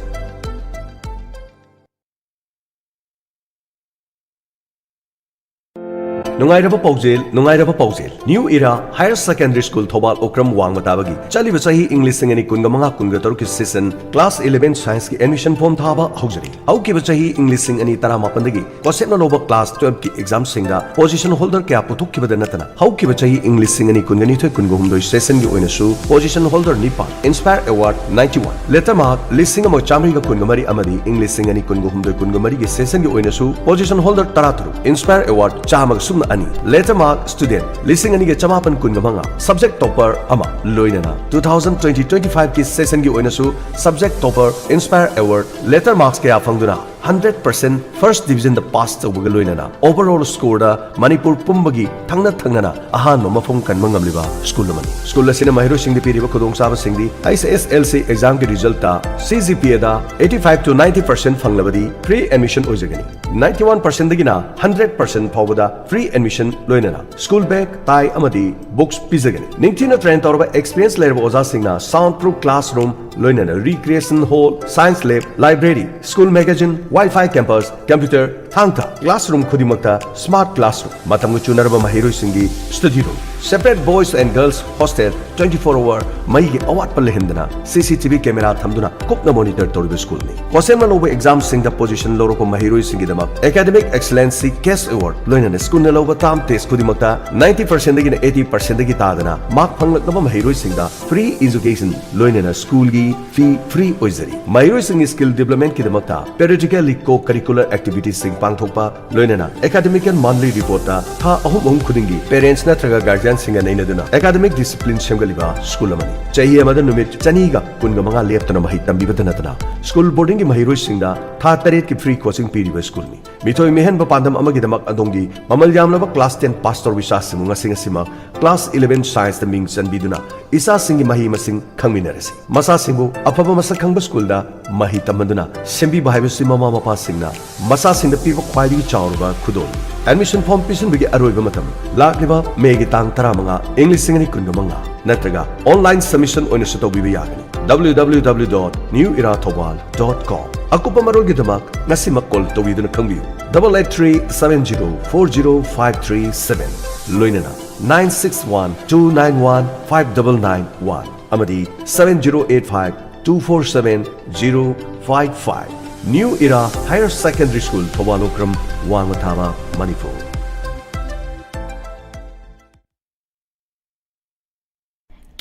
ꯅꯨꯡꯉꯥꯏꯔꯕ ꯄꯥꯎꯖꯦꯜ, ꯅꯨꯡꯉꯥꯏꯔꯕ ꯄꯥꯎꯖꯦꯜ꯫ New Era Higher Secondary School Thoubal Okram ꯋꯥꯡꯃ ꯇꯥꯕꯒꯤ ꯆꯠꯂꯤꯕ ꯆꯍꯤ ꯏꯪ ꯂꯤꯁꯤꯡ ꯑꯅꯤ ꯀꯨꯟꯒ ꯃꯉꯥ ꯀꯨꯟꯒ ꯇꯔꯨꯛꯀꯤ ꯁꯦꯁꯟ ꯀ꯭ꯂꯥꯁ ꯏꯂꯦꯚꯦꯟ ꯁꯥꯏꯟꯁꯀꯤ ꯑꯦꯗꯃꯤꯁꯟ ꯐꯣꯔꯝ ꯊꯥꯕ ꯍꯧꯖꯔꯤ꯫ ꯍꯧꯈꯤꯕ ꯆꯍꯤ ꯏꯪ ꯂꯤꯁꯤꯡ ꯑꯅꯤ ꯇꯔꯥꯃꯥꯄꯟꯗꯒꯤ ꯀꯣꯁꯦꯞꯅ ꯂꯧꯕ ꯀ꯭ꯂꯥꯁ ꯇꯨꯋꯦꯜꯐꯀꯤ ꯑꯦꯛꯖꯥꯝꯁꯤꯡꯗ ꯄꯣꯖꯤꯁꯟ ꯍꯣꯜꯗꯔ ꯀꯌꯥ ꯄꯨꯊꯣꯛꯈꯤꯕꯗ ꯅꯠꯇꯅ, ꯍꯧꯈꯤꯕ ꯆꯍꯤ ꯏꯪ ꯂꯤꯁꯤꯡ ꯑꯅꯤ ꯀꯨꯟꯒ ꯅꯤꯊꯣꯏ ꯀꯨꯟꯒ ꯍꯨꯝꯗꯣꯏ ꯁꯦꯁꯟꯒꯤ ꯑꯣꯏꯅꯁꯨ ꯄꯣꯖꯤꯁꯟ ꯍꯣꯜꯗꯔ ꯅꯤꯄꯥꯟ, inspire award ninety one, letter mark ꯂꯤꯁꯤꯡ ꯑꯃ ꯆꯥꯃꯔꯤꯒ ꯀꯨꯟꯒ ꯃꯔꯤ ꯑꯃꯗꯤ ꯏꯪ ꯂꯤꯁꯤꯡ ꯑꯅꯤ ꯀꯨꯟꯒ ꯍꯨꯝꯗꯣꯏ ꯀꯨꯟꯒ ꯃꯔꯤꯒꯤ ꯁꯦꯁꯟꯒꯤ ꯑꯣꯏꯅꯁꯨ ꯄꯣꯖꯤꯁꯟ ꯍꯣꯜꯗꯔ ꯇꯔꯥꯇꯔꯨꯛ, ꯏꯟꯁꯄꯥꯌꯔ ꯑꯦꯋꯥꯔꯗ ꯆꯥꯝꯃꯒ ꯁꯨꯞꯅ ꯑꯅꯤ, ꯂꯦꯇꯔ ꯃꯥꯔꯛ ꯁ꯭ꯇꯨꯗꯦꯟꯠ ꯂꯤꯁꯤꯡ ꯑꯅꯤꯒ ꯆꯃꯥꯄꯟ ꯀꯨꯟꯒ ꯃꯉꯥ, ꯁꯕꯖꯦꯛ ꯇꯣꯄꯔ ꯑꯃ, ꯂꯣꯏꯅꯅ two thousand twenty twenty five ꯀꯤ ꯁꯦꯁꯟꯒꯤ ꯑꯣꯏꯅꯁꯨ subject topper, inspire award, letter marks ꯀꯌꯥ ꯐꯪꯗꯨꯅ ꯍꯟꯗ꯭ꯔꯦꯠ ꯄꯥꯔꯁꯦꯟ ꯐꯥꯔꯁ ꯗꯤꯕꯤꯖꯟꯗ ꯄꯥꯁ ꯇꯧꯕꯒ ꯂꯣꯏꯅꯅ ꯑꯣꯚꯔ ꯑꯣꯜ ꯁ꯭ꯀꯣꯔꯗ ꯃꯅꯤꯄꯨꯔ ꯄꯨꯝꯕꯒꯤ ꯊꯪꯅ ꯊꯪꯅꯅ ꯑꯍꯥꯟꯕ ꯃꯐꯝ ꯀꯟꯕ ꯉꯝꯂꯤꯕ ꯁ꯭ꯀꯨꯜ ꯑꯃꯅꯤ꯫ ꯁ꯭ꯀꯨꯜ ꯑꯁꯤꯅ ꯃꯍꯩꯔꯣꯏꯁꯤꯡꯗ ꯄꯤꯔꯤꯕ ꯈꯨꯗꯣꯡꯆꯥꯕꯁꯤꯡꯗꯤ, ꯑꯩꯆ ꯑꯦꯁ ꯑꯦꯜ ꯁꯤ ꯑꯦꯛꯖꯥꯝꯒꯤ ꯔꯤꯖꯜꯇ ꯁꯤ ꯖꯤ ꯄꯤ ꯑꯦꯗ eighty five to ninety percent ꯐꯪꯂꯕꯗꯤ ꯐ꯭ꯔꯤ ꯑꯦꯗꯃꯤꯁꯟ ꯑꯣꯏꯖꯒꯅꯤ꯫ ꯅꯥꯏꯟꯇꯤ ꯋꯥꯟ ꯄꯥꯔꯁꯦꯟꯗꯒꯤꯅ ꯍꯟꯗ꯭ꯔꯦꯠ ꯄꯥꯔꯁꯦꯟ ꯐꯥꯎꯕꯗ ꯐ꯭ꯔꯤ ꯑꯦꯗꯃꯤꯁꯟ ꯂꯣꯏꯅꯅ ꯁ꯭ꯀꯨꯜ ꯕꯦꯒ, ꯇꯥꯏ ꯑꯃꯗꯤ ꯕꯨꯛꯁ ꯄꯤꯖꯒꯅꯤ꯫ ꯅꯤꯡꯊꯤꯅ ꯇ꯭ꯔꯦꯟ ꯇꯧꯔꯕ ꯑꯦꯛꯁꯄꯤꯔꯤꯌꯦꯟꯁ ꯂꯩꯔꯕ ꯑꯣꯖꯥꯁꯤꯡꯅ ꯁꯥꯎꯟ ꯄ꯭ꯔꯨꯐ ꯀ꯭ꯂꯥꯁꯔꯨꯝ ꯂꯣꯏꯅꯅ recreation hall, science lab, library, school magazine, wifi campus, computer, Thang Ta classroom ꯈꯨꯗꯤꯡꯃꯛꯇ ꯁ꯭ꯃꯥꯔꯠ ꯀ꯭ꯂꯥꯁꯔꯨꯝ, ꯃꯇꯝꯒ ꯆꯨꯅꯔꯕ ꯃꯍꯩꯔꯣꯏꯁꯤꯡꯒꯤ study room, separate boys and girls hostel, twenty four hour ꯃꯩꯒꯤ ꯑꯋꯥꯠꯄ ꯂꯩꯍꯟꯗꯅ ꯁꯤ ꯁꯤ ꯇꯤ ꯚꯤ ꯀꯦꯃꯦꯔꯥ ꯊꯝꯗꯨꯅ ꯀꯨꯞꯅ ꯃꯣꯅꯤꯇꯔ ꯇꯧꯔꯤꯕ ꯁ꯭ꯀꯨꯜꯅꯤ꯫ ꯀꯣꯆꯦꯝꯅ ꯂꯧꯕ ꯑꯦꯛꯖꯥꯝꯁꯤꯡꯗ ꯄꯣꯖꯤꯁꯟ ꯂꯧꯔꯛꯄ ꯃꯍꯩꯔꯣꯏꯁꯤꯡꯒꯤꯗꯃꯛ ꯑꯦꯀꯥꯗꯃꯤꯛ ꯑꯦꯛꯁꯂꯦꯟꯁꯤ ꯀꯦꯁ ꯑꯦꯋꯥꯔꯗ ꯂꯣꯏꯅꯅ ꯁ꯭ꯀꯨꯜꯅ ꯂꯧꯕ ꯇꯥꯔꯝ ꯇꯦꯁ ꯈꯨꯗꯤꯡꯃꯛꯇ ꯅꯥꯏꯟꯇꯤ ꯄꯥꯔꯁꯦꯟꯗꯒꯤꯅ ꯑꯩꯠꯇꯤ ꯄꯥꯔꯁꯦꯟꯗꯒꯤ ꯇꯥꯗꯅ ꯃꯥꯔꯛ ꯐꯪꯂꯛꯂꯕ ꯃꯍꯩꯔꯣꯏꯁꯤꯡꯗ ꯐ꯭ꯔꯤ ꯑꯦꯖꯨꯀꯦꯁꯟ ꯂꯣꯏꯅꯅ ꯁ꯭ꯀꯨꯜꯒꯤ ꯐꯤ ꯐ꯭ꯔꯤ ꯑꯣꯏꯖꯔꯤ꯫ ꯃꯍꯩꯔꯣꯏꯁꯤꯡꯒꯤ ꯁ꯭ꯀꯤꯜ ꯗꯤꯕ꯭ꯂꯞꯃꯦꯟꯠꯀꯤꯗꯃꯛꯇ ꯄꯦꯔꯤꯌꯣꯗꯤꯀꯦꯜꯂꯤ ꯀꯣ ꯀꯔꯤꯀꯨꯂꯔ ꯑꯦꯛꯇꯤꯚꯤꯇꯤꯁꯁꯤꯡ ꯄꯥꯡꯊꯣꯛꯄ, ꯂꯣꯏꯅꯅ ꯑꯦꯀꯥꯗꯃꯤꯀꯦꯜ ꯃꯟꯂꯤ ꯔꯤꯄꯣꯔꯠꯇ ꯊꯥ ꯑꯍꯨꯝ ꯑꯍꯨꯝ ꯈꯨꯗꯤꯡꯒꯤ ꯄꯦꯔꯦꯟꯠꯁ ꯅꯠꯇ꯭ꯔꯒ ꯒꯥꯔꯖꯤꯌꯥꯟꯁꯤꯡꯒ ꯅꯩꯅꯗꯨꯅ ꯑꯦꯀꯥꯗꯃꯤꯛ ꯗꯤꯁꯤꯄ꯭ꯂꯤꯟ ꯁꯦꯝꯒꯠꯂꯤꯕ ꯁ꯭ꯀꯨꯜ ꯑꯃꯅꯤ꯫ ꯆꯍꯤ ꯑꯃꯗ ꯅꯨꯃꯤꯠ ꯆꯅꯤꯒ ꯀꯨꯟꯒ ꯃꯉꯥ ꯂꯦꯞꯇꯅ ꯃꯍꯩ ꯇꯝꯕꯤꯕꯇ ꯅꯠꯇꯅ ꯁ꯭ꯀꯨꯜ ꯕꯣꯔꯗꯤꯡꯒꯤ ꯃꯍꯩꯔꯣꯏꯁꯤꯡꯗ ꯊꯥ ꯇꯔꯦꯠꯀꯤ ꯐ꯭ꯔꯤ ꯀꯣꯆꯤꯡ ꯄꯤꯔꯤꯕ ꯁ꯭ꯀꯨꯜꯅꯤ꯫ ꯃꯤꯊꯣꯏ ꯃꯤꯍꯦꯟꯕ ꯄꯥꯟꯗꯝ ꯑꯃꯒꯤꯗꯃꯛ ꯑꯗꯣꯝꯒꯤ ꯃꯃꯜ ꯌꯥꯝꯂꯕ ꯀ꯭ꯂꯥꯁ ꯇꯦꯟ ꯄꯥꯁ ꯇꯧꯔꯕ ꯏꯆꯥꯁꯤꯡꯕꯨ ꯉꯁꯤ ꯉꯁꯤꯃꯛ ꯀ꯭ꯂꯥꯁ ꯏꯂꯦꯚꯦꯟ ꯁꯥꯏꯟꯁꯇ ꯃꯤꯡ ꯆꯟꯕꯤꯗꯨꯅ ꯏꯆꯥꯁꯤꯡꯒꯤ ꯃꯍꯩ ꯃꯁꯤꯡ ꯈꯪꯃꯤꯟꯅꯔꯁꯤ꯫ ꯃꯆꯥꯁꯤꯡꯕꯨ ꯑꯐꯕ ꯃꯁꯛ ꯈꯪꯕ ꯁ꯭ꯀꯨꯜꯗ ꯃꯍꯩ ꯇꯝꯍꯟꯗꯨꯅ ꯁꯦꯝꯕꯤꯕ ꯍꯥꯏꯕꯁꯤ ꯃꯃꯥ ꯃꯄꯥꯁꯤꯡꯅ ꯃꯆꯥꯁꯤꯡꯗ ꯄꯤꯕ ꯈ꯭ꯋꯥꯏꯗꯒꯤ ꯆꯥꯎꯔꯕ ꯈꯨꯗꯣꯜꯅꯤ꯫ ꯑꯦꯗꯃꯤꯁꯟ ꯐꯣꯔꯝ ꯄꯤꯁꯤꯟꯕꯒꯤ ꯑꯔꯣꯏꯕ ꯃꯇꯝ ꯂꯥꯛꯂꯤꯕ ꯃꯦꯒꯤ ꯇꯥꯡ ꯇꯔꯥꯃꯉꯥ, ꯏꯪ ꯂꯤꯁꯤꯡ ꯑꯅꯤ ꯀꯨꯟꯒ ꯃꯉꯥ, ꯅꯠꯇ꯭ꯔꯒ ꯑꯣꯟꯂꯥꯏꯟ ꯁꯕꯃꯤꯁꯟ ꯑꯣꯏꯅꯁꯨ ꯇꯧꯕꯤꯕ ꯌꯥꯒꯅꯤ꯫ W W W dot new era thoubal dot com꯫ ꯑꯀꯨꯞꯄ ꯃꯔꯣꯜꯒꯤꯗꯃꯛ ꯉꯁꯤꯃꯛ ꯀꯣꯜ ꯇꯧꯕꯤꯗꯨꯅ ꯈꯪꯕꯤꯌꯨ, double eight three seven zero four zero five three seven, ꯂꯣꯏꯅꯅ nine six one two nine one five double nine one ꯑꯃꯗꯤ seven zero eight five two four seven zero five five꯫ New Era Higher Secondary School, Thoubal Okram, ꯋꯥꯡꯃ ꯊꯥꯕ, Manipur.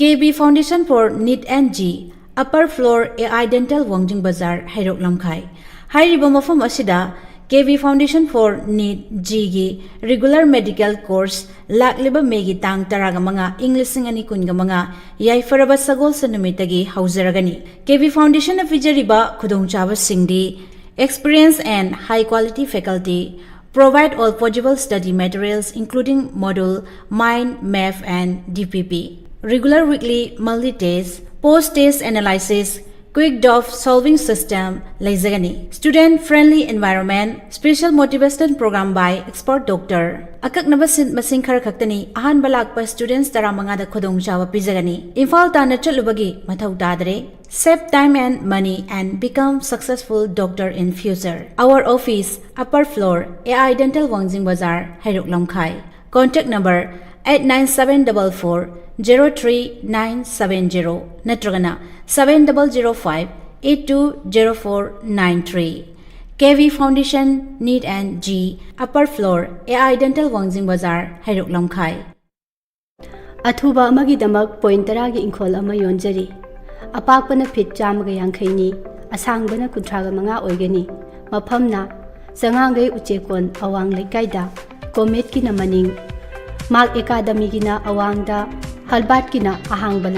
K B Foundation for NEET and J E E, Upper Floor, A I Dental, ꯋꯥꯡꯖꯤꯡ ꯕꯖꯥꯔ, ꯍꯩꯔꯣꯛ ꯂꯝꯈꯥꯏ꯫ ꯍꯥꯏꯔꯤꯕ ꯃꯐꯝ ꯑꯁꯤꯗ K B Foundation for NEET J E E ꯒꯤ regular medical course ꯂꯥꯛꯂꯤꯕ ꯃꯦꯒꯤ ꯇꯥꯡ ꯇꯔꯥꯃꯉꯥ, ꯏꯪ ꯂꯤꯁꯤꯡ ꯑꯅꯤ ꯀꯨꯟꯃꯉꯥ, ꯌꯥꯏꯐꯔꯕ ꯁꯒꯣꯜꯁꯦꯟ ꯅꯨꯃꯤꯠꯇꯒꯤ ꯍꯧꯖꯔꯒꯅꯤ꯫ K B Foundation ꯅ ꯄꯤꯖꯔꯤꯕ ꯈꯨꯗꯣꯡꯆꯥꯕꯁꯤꯡꯗꯤ Experience and high quality faculty provide all possible study materials including module, mind, math and D P P. Regular weekly multi test, post test analysis, quick dof solving system ꯂꯩꯖꯒꯅꯤ꯫ Student friendly environment, special motivation program by expert doctor. ꯑꯀꯛꯅꯕ seat ꯃꯁꯤꯡ ꯈꯔ ꯈꯛꯇꯅꯤ꯫ ꯑꯍꯥꯟꯕ ꯂꯥꯛꯄ students ꯇꯔꯥꯃꯉꯥꯗ ꯈꯨꯗꯣꯡꯆꯥꯕ ꯄꯤꯖꯒꯅꯤ꯫ ꯏꯝꯐꯥꯜ ꯇꯥꯟꯅ ꯆꯠꯂꯨꯕꯒꯤ ꯃꯊꯧ ꯇꯥꯗ꯭ꯔꯦ꯫ Save time and money and become successful doctor in future. Our office, upper floor, A I Dental, Wangjing Bazar, Heirok Lamkhai. Contact number eight nine seven double four zero three nine seven zero ꯅꯠꯇ꯭ꯔꯒꯅ seven double zero five eight two zero four nine three. K V Foundation, NEET and J E E, upper floor, A I Dental, Wangjing Bazar, Heirok Lamkhai. ꯑꯊꯨꯕ ꯑꯃꯒꯤꯗꯃꯛ point ꯇꯔꯥꯒꯤ ꯏꯪꯈꯣꯜ ꯑꯃ ꯌꯣꯟꯖꯔꯤ꯫ ꯑꯄꯥꯛꯄꯅ feet ꯆꯥꯝꯃꯒ ꯌꯥꯡꯈꯩꯅꯤ, ꯑꯁꯥꯡꯕꯅ ꯀꯨꯟꯊ꯭ꯔꯥꯒ ꯃꯉꯥ ꯑꯣꯏꯒꯅꯤ꯫ ꯃꯐꯝꯅ ꯆꯉꯥꯡꯒꯩ ꯎꯆꯦꯛꯀꯣꯟ ꯑꯋꯥꯡ ꯂꯩꯀꯥꯏꯗ, ꯀꯣꯃꯦꯠꯀꯤꯅ ꯃꯅꯤꯡ, ꯃꯥꯛ ꯑꯦꯀꯥꯗꯃꯤꯒꯤꯅ ꯑꯋꯥꯡꯗ, ꯍꯜꯕꯥꯠꯀꯤꯅ ꯑꯍꯥꯡꯕ ꯂꯝ꯫